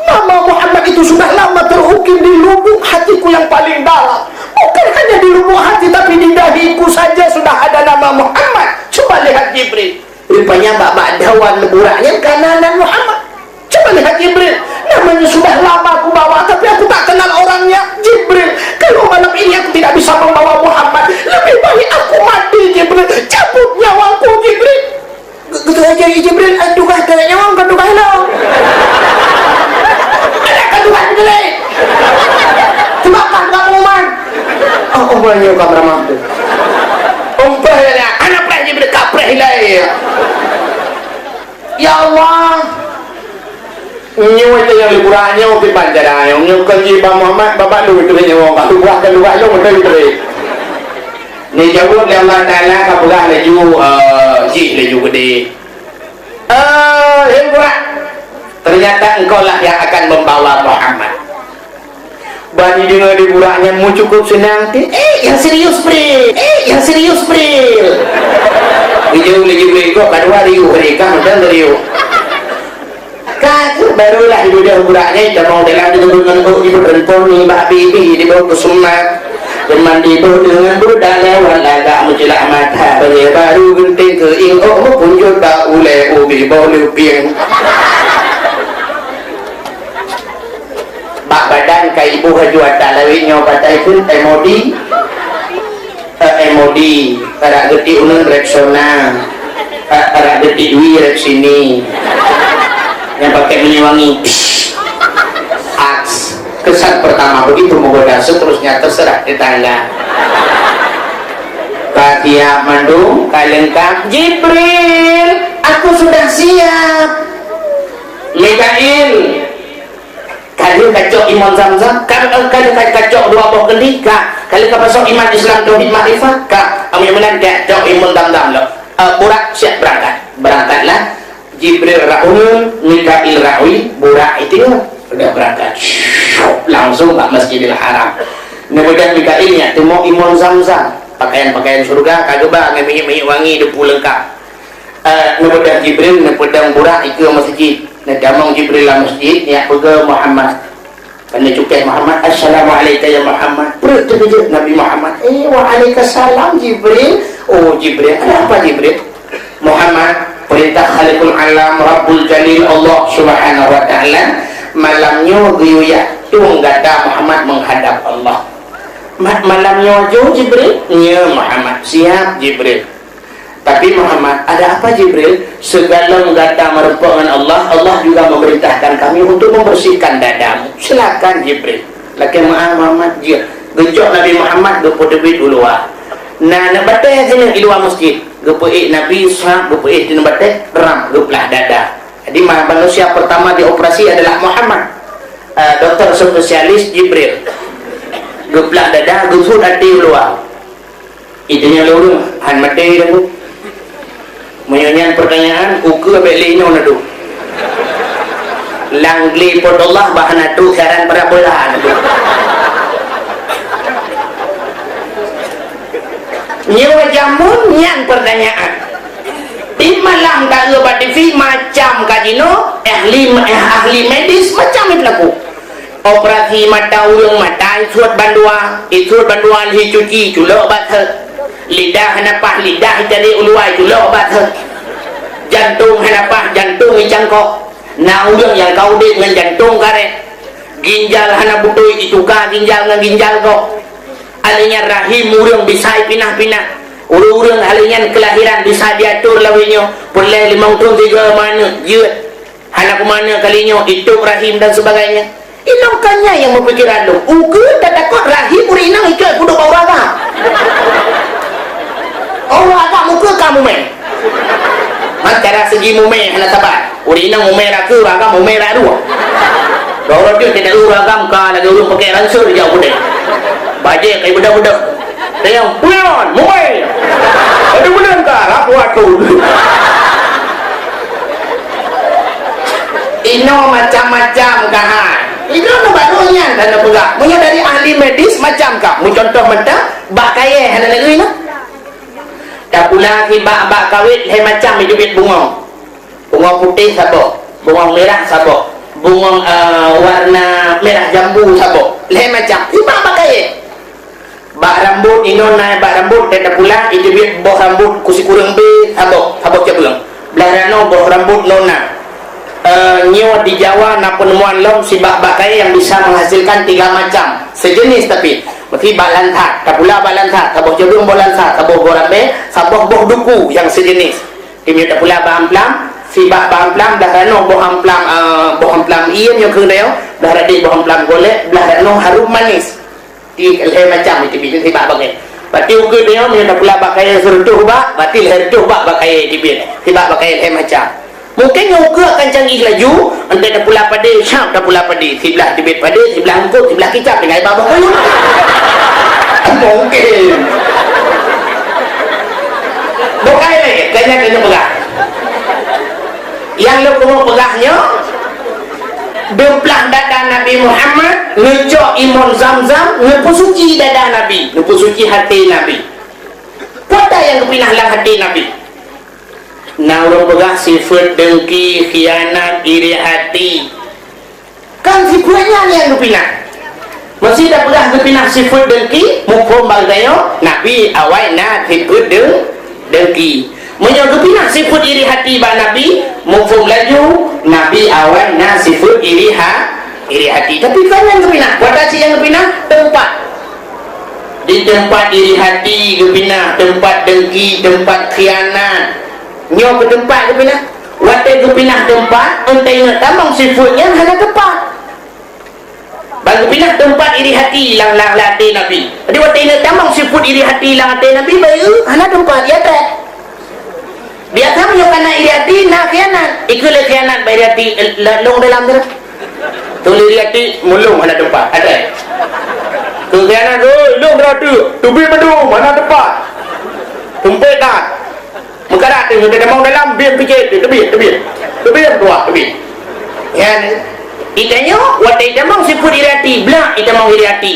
Nama Muhammad itu sudah lama terukir di lubuk hatiku yang paling dalam. Bukan hanya di lubuk hati, tapi di dahiku saja sudah ada nama Muhammad. Coba lihat Jibril. Rupanya bak-bak dawan burak nyan ka na nan Muhammad. Coba lihat Jibril. Namanya sudah lama aku bawa, tapi aku tak kenal orangnya. Jibril, kalau malam ini aku tidak bisa membawa Muhammad, lebih baik aku mati, Jibril. Cabut nyawaku, Jibril. Ge-, gitu aja, Jibril. Ah, tugas dari nyawa, bukan tugas lo. Ada kan tugas Jibril? Cuma kan pengumuman. Oh, oh, banyak kamar mampu. Umpah ya, anak preh Jibril, kapreh ilai. Ya Allah. Nyoe itu yang liburan nyoe ke panjara nyoe. Nyoe ke Haji Bang Muhammad, babak lu itu nyoe. Aku buah ke luar lu, betul, betul. Ni jawab lé Allah Taala, ka peugah laju, eh, jih laju gede. Eh, hei burak. Ternyata engkau lah yang akan membawa Muhammad. Bani deungoe di burak nyan mu cukup seunang, ti, "Eh, nyang serius, Bril! Eh, nyang serius, Bril!" Geujak lé Jibril, kok ka dua riuh hari, ka mantong riuh. Ka, barulah ibudah burak nyan, tamong dalam di deungon, oh, ibu rempon ni, bak bibi, di bawah kusuma. Teuma di bawah deungon budak lewat lagak meucilak mata, bani baru geunteng keu ing, oh, meupunjot bak ulée ubi boh leupieng. Bak badan ka iboh laju ata lawét nyoe, patai kheun M O D. Eh, M O D, arak geuti uneun Rexona. Eh, arak geuti wi Rexini. Nyang pakai minyeuk wangi. Psst. Aks. Kesan pertama begitu menggoda, seterusnya terserah tetangga. Ka siap mandum, ka lengkap. Jibril, aku sudah siap. Mikail, ka lheueh kacok imon Zamzam, ka, ka lheueh kacok dua boh kendi, ka, ka lheueh kapasoe iman Islam tauhid makrifat, ka, amun meunan kacok imon Zamzam lom. Eh, Burak siap berangkat. Berangkatlah Jibril rak uneun, Mikail rak wi, Burak itingeue. Udah berangkat. Langsung bak Masjidil Haram. Neubeudang Mikail nyak teumo imon Zamzam. Pakaian-pakaian syurga ka geuba ngon minyeuk-minyeuk wangi depu leungkap. Eh, neubeudang Jibril, neubeudang Burak ikeue masjid. Neutamong Jibril lam masjid, nyak peugah Muhammad. Neucukeh Muhammad, "Assalamualaika ya Muhammad." Peureuk teukeujot Nabi Muhammad. "Eh, waalaikumsalam Jibril." "Oh, Jibril, ada apa Jibril?" "Muhammad, perintah Khaliqul Alam, Rabbul Jalil, Allah Subhanahu wa Taala, malam nyoe geuyue yak tueng gata Muhammad menghadap Allah." "Ma-, malam nyoe ju Jibril?" "Nyo Muhammad." "Siap Jibril." "Tapi Muhammad, ada apa Jibril? Segalom gata meureumpok ngon Allah, Allah juga memerintahkan kami untuk membersihkan dadamu." "Silakan Jibril." Lakée meu'ah Muhammad jeuet. Geucok Nabi Muhammad geupeuteubiet u luwa. Na aneuk batée sineuk di luwa masjid. Geupeuék Nabi, srap geupeuék sineuk batée, ram geuplah dada. Jadi ma-, manusia pertama dioperasi adalah Muhammad. Eh, doktor spesialis Jibril. Geuplah dada, geusut até u luwa. Iteunyang lé ureueng, han maté dah tu. Meunyoe nyan pertanyaan, ukeue bék lé nyoe na tu. Lam glé Po teu Allah bah na tu siaran parabola na tu. Nyoe jameun nyan pertanyaan. Di malam taeu bak T V macam ka jinoe, ahli, ahli medis macam itu laku. Operasi mata ureueng, mata isuet bandua, isuet bandua lheuh cuci, culok bak sot. Lidah hana paih, lidah itali u luwa, culok bak sot. Jantong hana paih, jantong icangkok. Na ureueng nyang ka udeb ngon jantong karet. Ginjal hana beutôi, ituka ginjal ngon ginjal gob. Alèh nyan rahim ureueng bisa ipinah-pinah. Ureueng-ureueng alèh nyan keulahiran bisa diatur lawét nyoe, peureulèe limong thôn sigoe meuaneuk, jeuet. Hana kumanö kali nyoe, itôb rahim dan sebagainya. Inong ka nyan nyang meupikiran lôn. Ukeue tatakot rahim ureueng inong ikot peuduek bak ureueng agam. Oh, ureueng agam ukeue ka mumè. Man cara segi mumè hana saban. Ureueng inong mumè rak keue, ureueng agam mumè rak dua. Dua ureueng jeuet keu ureueng agam ka lagèe ureueng pakèk ransel jak u keudè. Bajèe kai beudôh-beudôh. Tanyong, "Peue nyan, mumè?" Aduh, buleuen ka, rapuh aku. Inoe macam-macam ka hai. Inoe na baru nyan dan na peugah. Meunyoe dari ahli medis macam ka. Meucuntoh mantong, bak kayèe hana lagèe nyoe. Tapula sibak bak kawét lhèe macam jiteubiet bungong. Bungong putéh saboh, bungong mirah saboh, bungong, eh, warna mirah jambu saboh. Lhèe macam. Sibak bak kayèe. Bak rambot inoe na bak rambot teuh tapula, iteubiet boh rambot kusikureueng bé saboh, saboh cabeueng. Blah ranoe boh rambot noe na. Eh, nyoe di Jawa na penemuan lom sibak bak kayée nyang bisa menghasilkan tiga macam sejenis tapi. Meusi bak lansat, tapula bak lansat, saboh cabeueng boh lansat, saboh boh rambé, saboh boh duku nyang sejenis. Di meunyoe tapula bak amplam, sibak bak amplam, blah ranoe boh amplam, eh, boh amplam ié nyoe keuneuk, blah radé boh amplam golek, blah ranoe harum manis. Di lhée macam iteubiet sibak bak kayée. Berarti ukeue tanyoe meunyoe tapula bak kayée sireutôh bak, berarti lhée reutôh bak bak kayée iteubiet. Sibak bak kayée lhée macam. Mungken ngon ukeue akan canggih laju, entée tapula padé, syab tapula padé, siblah teubiet padé, siblah eungkôt, siblah kicap tinggai bak boh kayée. Mungken. Bukai lé, kayée keuneuk peugah. Nyang lôn keuneuk peugah nyoe, Beuplah dada Nabi Muhammad, neucok imon Zam-Zam, neupeusuci dada Nabi, neupeusuci até Nabi. Peue nyang geupinah lam até Nabi? Na ureuëng peugah sifeuet dengki, khianat, iri hati. Kan sifeuet nyan nyang geupinah. Meusé tapeugah geupinah sifeuet dengki, muphom bak geutanyoe, Nabi awai na sifeuet deng-, dengki. Meunyoe geupinah sifeuet iri hati bak Nabi, muphom laju, Nabi awai na sifeuet iri ha-, iri hati. Tapi kon nyan geupinah, watée cit nyang geupinah, teumpat. Di teumpat iri hati geupinah, teumpat dengki, teumpat khianat. Nyoe keu teumpat geupinah. Watée geupinah teumpat, entée ingat tamong sifeuet nyan hana teumpat. Ban geupinah teumpat iri hati lam, lam, lam até Nabi. Jadi, watée ingat tamong sifeuet iri hati lam até Nabi, bayeue hana teumpat, ya, teh. Biasa meunyoe kana iri hati, na khianat. Ikeu lé khianat bak iri hati, eh, la-, lôn dalam tu. Tuli iri hati, mulung hana teumpat, ada. Keu khianat, "Oi, lôn dah tu, teubiet mandum, hana teumpat." Tumpet dah. Meukarat tu, teutamong dalam, biem picit tu, teubiet, teubiet. Teubiet, tuah, teubiet. Ya, ni. Itanyoe, watée itamong sifeuet iri hati, blah itamong iri hati.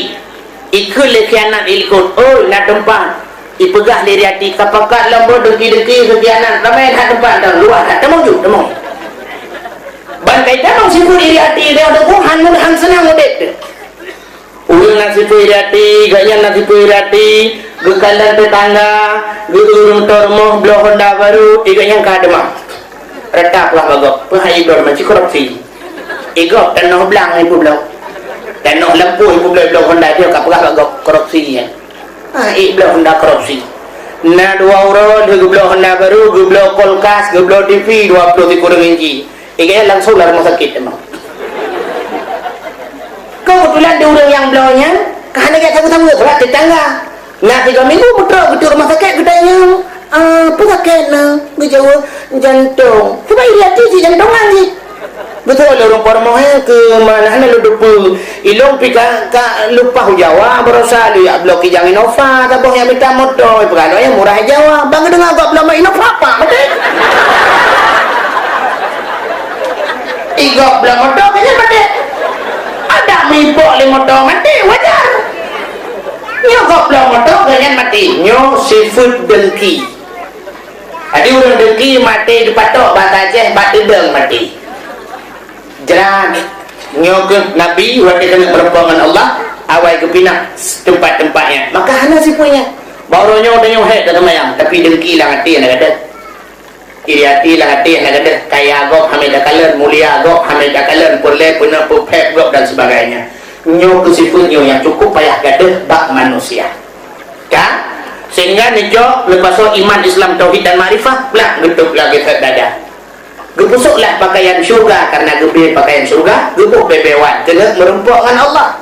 Ikheun lé khianat ilikot, "Oi, na teumpat." Ipeugah lé iri hati, "Kapakat lom beuh dengki-dengki khianat, ramé that teumpat, dan luwah that. Tamong ju, tamong." Ban kai tamong sifeuet iri hati, dia ada, "Oh, han, han seunang udép tu." Ureuëng na sifeuet iri hati, gobnyan na sifeuet iri hati, geukalon teutangga, geu-, ureuëng teurimong bloe honda baru, gobnyan ka deungoe. Rata peugah bak gob, "Peue hai droe meuci korupsi?" Igob tanoh blang ipeubloe. Tanoh lampôh ipeubloe, bloe honda dia ka peugah bak gob korupsi nyan. Ah, ék bloe honda korupsi. Na dua uroe lheueh geubloe honda baru, geubloe kulkas, geubloe T V dua ploh sikureueng inci. Igai langsung lam rumah sakit emang. Kebetulan di ureuëng nyang bloe nyan, ka hana jak sabe-sabe, sebab tetangga. Na tiga minggu meutrok geutrok rumah sakit, geutanyong, "Ah, peue sakét na?" Geujaweueb, "Jantong." Sebab iri hati si jantongan jih. Beutôi lé ureuëng peurumoh, eh, keu mana hana lôn teupeue. Ilôn pi ka, ka lumpah u Jawa, barosa lé jak bloe kijang Innova, saboh nyang mita moto, ipeugah lôn nyang murah Jawa. Bang geudeungoe gob bloe Innova, pak, maté. Igob bloe moto, kayém maté. Ada mipok lé moto, maté, wajar. Nyoe gob bloe moto, kayém maté. Nyoe sifeuet dengki. Jadi ureuëng dengki maté dipatok, bahasa Aceh, bak teudong maté. Jrat. Nyoe keuh Nabi watée keuneuk meureumpok ngon Allah, awai geupinah teumpat-teumpat nyan. Maka hana sifeuet nyan. Baroe nyoe tanyoe hék taseumayang, tapi dengki lam até hana gadôh. Iri hati lam até hana gadôh. Kaya gob hana takalon, mulia gob hana takalon, peureulée peunoh peuphét gob dan sebagainya. Nyoe keuh sifeuet nyoe nyang cukup payah gadôh bak manusia. Kan? Sehingga neujok neupasoe iman Islam, tauhid dan makrifah, blah geutôb lagée that dada. Geupeusoe lah pakaian syurga, karena geubri pakaian syurga, geuboh bée-bée wan, keuneuk meureumpok ngon Allah.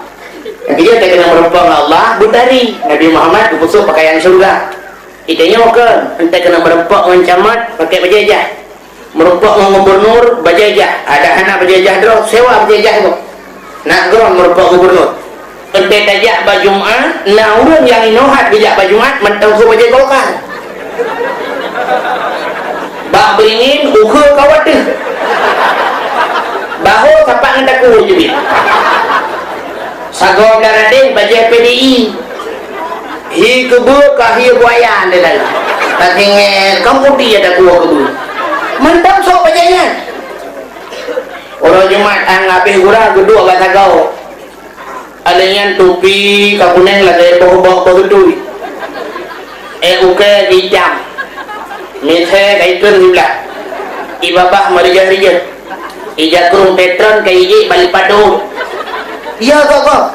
Nyang keujeuet keuneuk meureumpok ngon Allah, beutari. Nabi Muhammad geupeusoe pakaian syurga. Itanyoe keuh, entée keuneuk meureumpok ngon camat, pakai bajée jah. Meureumpok ngon gubernur, bajée jah. Ada hana bajée jah droe, sewa bajée jah tu. Nak droe meureumpok gubernur. Entée tajak bak Jumat, na ureuëng nyang inoe that geujak bak Jumat mantong su bajée Golkar. Bak Beringin, ukeue ka wateueh. Bahô sapat ngon takue jeuet. Sagoe blah radeh bajée P D I. Hi keubeue ka hi buaya di dalam. Ka tinggai, ka putih ada dua keubeue. Mantong sok bajée nyan. Uroe Jumat, han habéh gura, geuduek bak sagoe. Alèh nyan tupi ka kunéng lagèe boh-boh beutui. Eh, ukèe ka itam. Misé ka ikheun siblah. Ié babah meurijah-rijah. Ié jakrong petron ka ijik bak padum. Ya, gob-gob.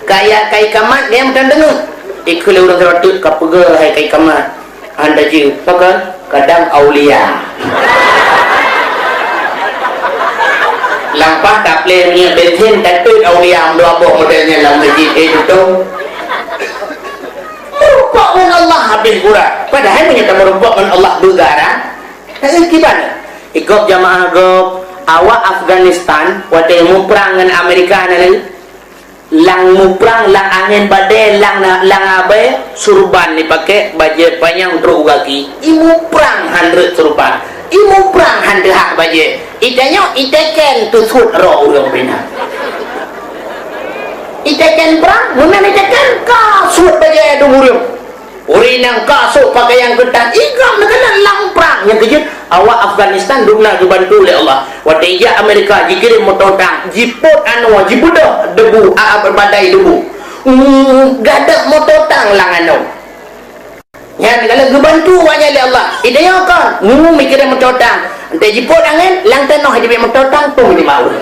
Kaya kai kamat nyang meutan deungoe. Ikheun lé ureueng seurotot ka peugah hai kai kamat. Hana jeuet, pakon? Kadang aulia. Lampah tapleh minyeuk bensin, tateuet aulia, meudua boh model nyan lam meuseujid, eh, tutong. Meurumpok ngon Allah habéh gura. Padahai meunyoe tameurumpok ngon Allah beugara, hana kiban. Igob jamaah gob, awak Afghanistan, watèe muprang ngon Amerika na lagèe. Lam muprang, lam angén badai, lam, lam abai, surban ipaké, bajèe panyang trok u gaki. Ié muprang han rhot surban. Ié muprang han teuhah bajèe. Itanyoe iteken teusuet roh ureueng pih na. Iteken prang, meunan iteken ka suet bajèe dum ureueng. Ureueng nyang ka sôk peukayan keutan, igob neukalon lam prang. Nyang keujeuet, awak Afghanistan dum na geubantu lé Allah. Watèe jak Amerika, jikirém moto tang, jipôt anoe, jibeudôh debu, a, a, badai debu. Hmm, gadôh moto tang lam anoe. Nyan, kalau geubantu awak nyan lé Allah. Itanyoe kon, ngu mikirém moto tang. Entah jipôt angén, lam tanoh jibeuet moto tang, pun jimawon.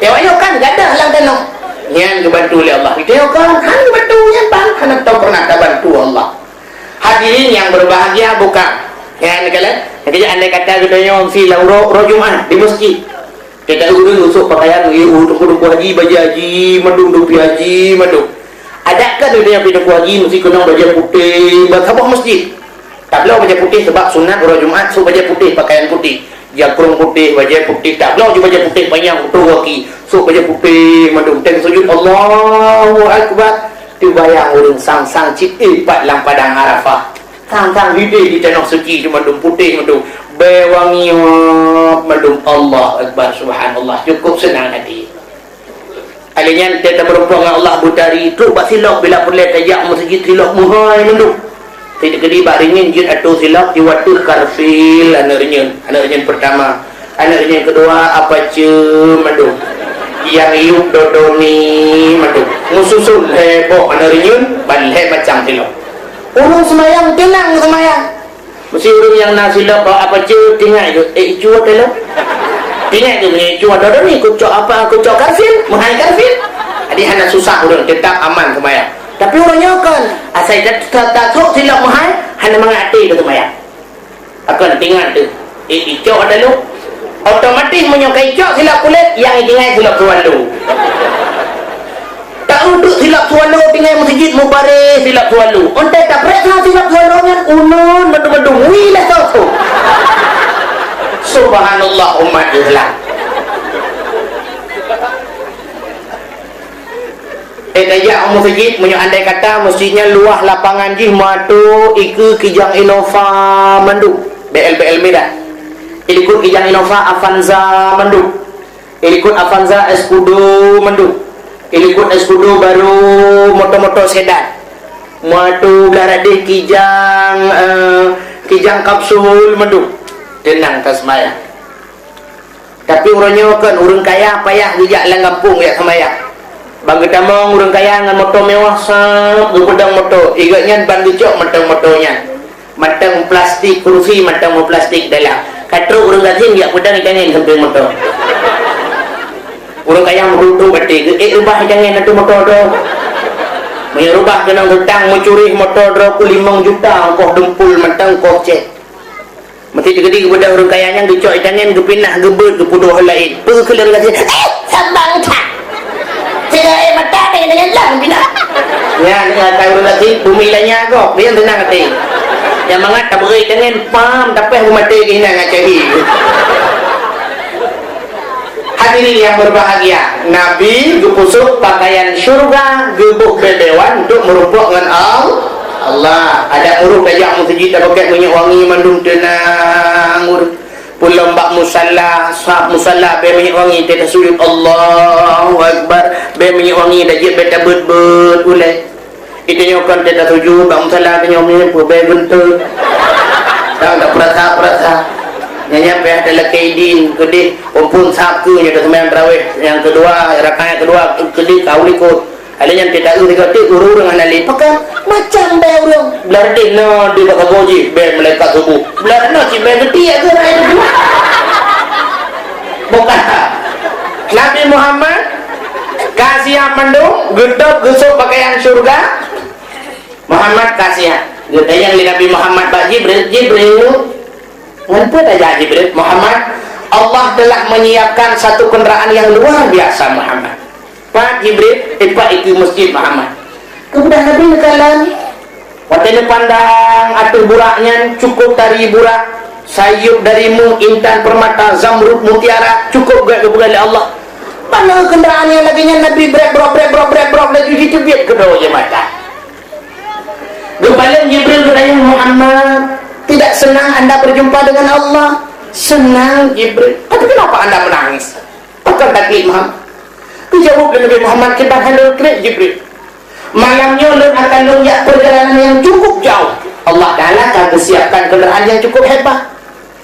Awak nyoe kan gadôh lam tanoh. Nyan geubantu lé Allah. Itanyoe kon, hana geubantu nyan, bang. Hana tao pernah tabantu Allah. Hadirin yang berbahagia, bukan? Nyan, kalau, jadi andai kata geutanyoe si lam uroe, uroe Jumat di masjid. Teuka ureueng usôk peukayan, eh, teungku-teungku haji, bajèe haji mandum, tupi haji mandum. Adak kan ureueng nyang pi teungku haji meusti keunong bajèe putéh, bak saboh masjid. Tabloe bajèe putéh sabab sunat uroe Jumat, sôk bajèe putéh, peukayan putéh, jakrong putéh, bajèe putéh, tabloe ju bajèe putéh panyang, utôh gaki, sôk bajèe putéh mandum, teng sujud, Allahu Akbar. Teubayang ureueng sang-sang cit, eh, pat lam padang Arafah. Sang-sang hidéh di tanoh suci, mandum putéh mandum. Bèe wangi mandum. Allahu Akbar, subhanallah. Cukup seunang hati. Alèh nyan, teuka tameurumpok ngon Allah beutari, trok bak silop bila peureulèe tajak meuseujid, silop meuhai mandum. Teukeudi bak reunyeun jeuet atô silop, jiwoe ateueh karfil aneuk reunyeun, aneuk reunyeun peurtama. Aneuk nyang keudua, Apache mandum. Nyang yup, Dodoni mandum. Meususon lhèe boh aneuk reunyeun, ban lhèe macam silop. Ureueng seumayang, teunang seumayang. Meusti ureueng nyang na silop bak Apache, teuingat keu, eh, icu ata lom. Teuingat keu meunyoe icu Dodoni, kucok apa, kucok karfil, meuhai karfil. Jadi hana susah ureueng, teutap aman seumayang. Tapi ureueng nyoe kon, asai ta-, ta-, tatrok silop meuhai, hana mangat até keu seumayang. Akan teuingat teuh, eh, icok ata lom. Otomatis meunyoe ka icok silop kulét, nyang itinggai silop swallow. Taudeuek silop swallow tinggai meuseujid, mubareh silop swallow. Ontée tapreh silop swallow nyan, uneun mandum-mandum, wih lah soe-soe. Subhanallah, umat Islam. Eh, tajak u meuseujid, meunyoe andai kata meuseujid nyan luwah lapangan jih meuatô ikeue Kijang Innova mandum, B L B L mirah. Ilikot Kijang Innova Avanza mandum. Ilikot Avanza Escudo mandum. Ilikot Escudo baru moto-moto sedan. Meuatô blah radeh Kijang, eh, Kijang Kapsul mandum. Teunang taseumayang. Tapi uroe nyoe kon ureuëng kaya payah geujak lam gampông jak seumayang. Ban geutamong ureuëng kaya ngon moto mewah, sab, geupeudong moto. Igeuh nyan ban geucok mantong moto nyan. Mantong plastik kurusi, mantong meuplastik dalam. Ka trok ureuëng gasien jak peudong itangen sampéng moto. Ureuëng kaya meurutoh baté geuék reubah itangen ateueh moto droe. Meunyoe reubah keunong geutang meucuri moto droe peuet limong juta, ongkoh dumpul mantong, ongkoh cét. Meusti teukeudi geubeudôh ureuëng kaya nyan geucok itangen geupinah geubeuet geupeuduek laén. Peu keu lôn gasien, "Eh, sambang that!" Sehingga air mata tangan-tangan lah geupinah. Nyan, nyan, ka ureuëng gasien, bumi lanya gob, dia tenang hati. Nyang mangat tabeuet itangen, pam, tapéh beumaté keuhinan ngon cahya. Hadirin yang berbahagia, Nabi geupusok pakaian syurga, geuboh beubewan untuk meurumpok ngon Al-, Allah. Adak ureuëng tajak meuseujid tapakèk minyeuk wangi mandum teunang ureuëng. Pulom bak musala, sab musala bèe minyeuk wangi, teuka sujud Allahu Akbar, bèe minyeuk wangi, tajak bèe tabeuet-beuet ulèe. Itu nyoe kon teuka sujud, bak musala tanyoe meupeubèe beunteuk. Tang tak peurasa-peurasa. Nyan nyang payah talakée idin keudeh, phon-phon sab keu nyoe teuseumbahyang tarawih nyang keudua, rakaat nyang keudua keudeh ka u likot. Lheueh nyan teuta eu tiga tik ureueng-ureueng hana lé pakai macam bée ureueng. Blah deh na di bak kaboh jih bée malaikat subuh. Blah na cit bée geuti ya ke rai tu. Bukan. Nabi Muhammad ka siap mandum, geutôb geusôk pakaian syurga. Muhammad ka siap. Geutanyong lé Nabi Muhammad bak Jibril, "Jibril, ngon peue tajak Jibril?" "Muhammad, Allah telah menyiapkan satu kenderaan yang luar biasa, Muhammad." "Pat Jibril?" "Eh, pat ikeue masjid, Muhammad." Keumudian Nabi neukalon, watée neupandang ateueh burak nyan, cukup tari burak, sayeup dari mu, intan permata, zamrud, mutiara, cukup gét geupeugah lé Allah. Padahai kenderaan nyang lagée nyan Nabi brek brok, brek brok, brek brok, laju jiteubiet keudroe jih mata. Geupaleng Jibril geutanyong, "Muhammad, tidak senang anda berjumpa dengan Allah?" "Senang, Jibril." "Tapi kenapa anda menangis?" "Pakon taklik, Muhammad?" Geujaweueb lé Nabi Muhammad, "Kiban hana kriet, Jibril. Malam nyoe lôn akan lôn jak perjalanan yang cukup jauh. Allah Taala ka geusiapkan kenderaan yang cukup hebat.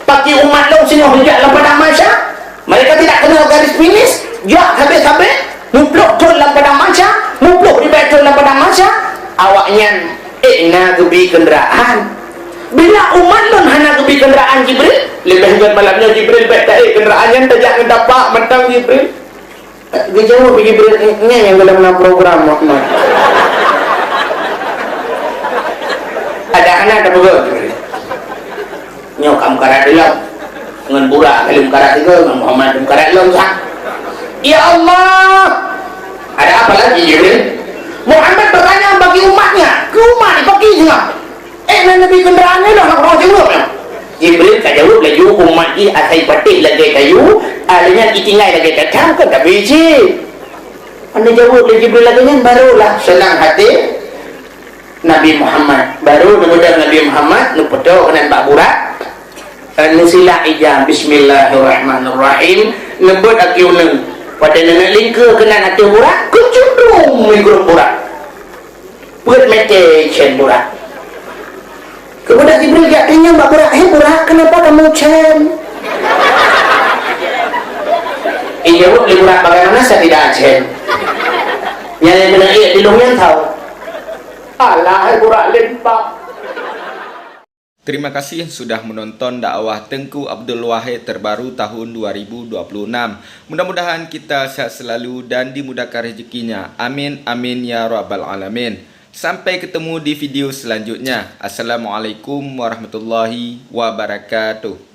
Paki umat lôn singoh jijak lam padang mahsyar, mereka tidak kenal garis finish, jak sabé-sabé, muplôh thon lam padang mahsyar, muplôh ribée thon lam padang mahsyar, awaknyan ék na geubi kenderaan. Bila umat lôn hana geubi kenderaan, Jibril, leubeh gét malam nyoe, Jibril, bék taék kenderaan nyan tajak ngon tapak mantong, Jibril." Geujaweueb Jibril, "Nyan nyang gohlom na program, Muhammad." Ada hana ada peugah Jibril. "Nyoe ka meukarat lom. Ngon burak ka lheueh meukarat sigoe, ngon Muhammad lheueh meukarat lom sah." "Ya Allah, ada apa lagi, Jibril?" "Muhammad bertanya bagi umatnya, keu umat di paki singoh." "Eh, na neubi kenderaan nyoe dah, na keudroe jeuet nyoe." Jibril ka jaweueb laju, "Umat jih asai patéh lagée kayu, alèh nyan itinggai lagée cacang, kon tabi cit." Hana jaweueb lé Jibril lagée nyan, barulah seunang até Nabi Muhammad. Baru neubeudôh Nabi Muhammad, neupeutoe keunan bak burak, eh, neusilak ija, "Bismillahirrahmanirrahim." Neubeuet aki uneung. Watée neuneuk lingkeue keunan ateueh burak, keucundrueng migrop burak. Peuet mete cen burak. Keumudian Jibril jak tanyong bak burak, "Hei burak, kenapa kamu cen?" Ijaweueb lé burak, "Bagaimana saya tidak cen? Nyang keuneuk ié di lôn nyan tau." Alah, hai burak limpak. Terima kasih sudah menonton dakwah Teungku Abdul Wahid terbaru tahun dua ribu dua puluh enam. Mudah-mudahan kita sehat selalu dan dimudahkan rezekinya. Amin, amin, ya rabbal alamin. Sampai ketemu di video selanjutnya. Assalamualaikum warahmatullahi wabarakatuh.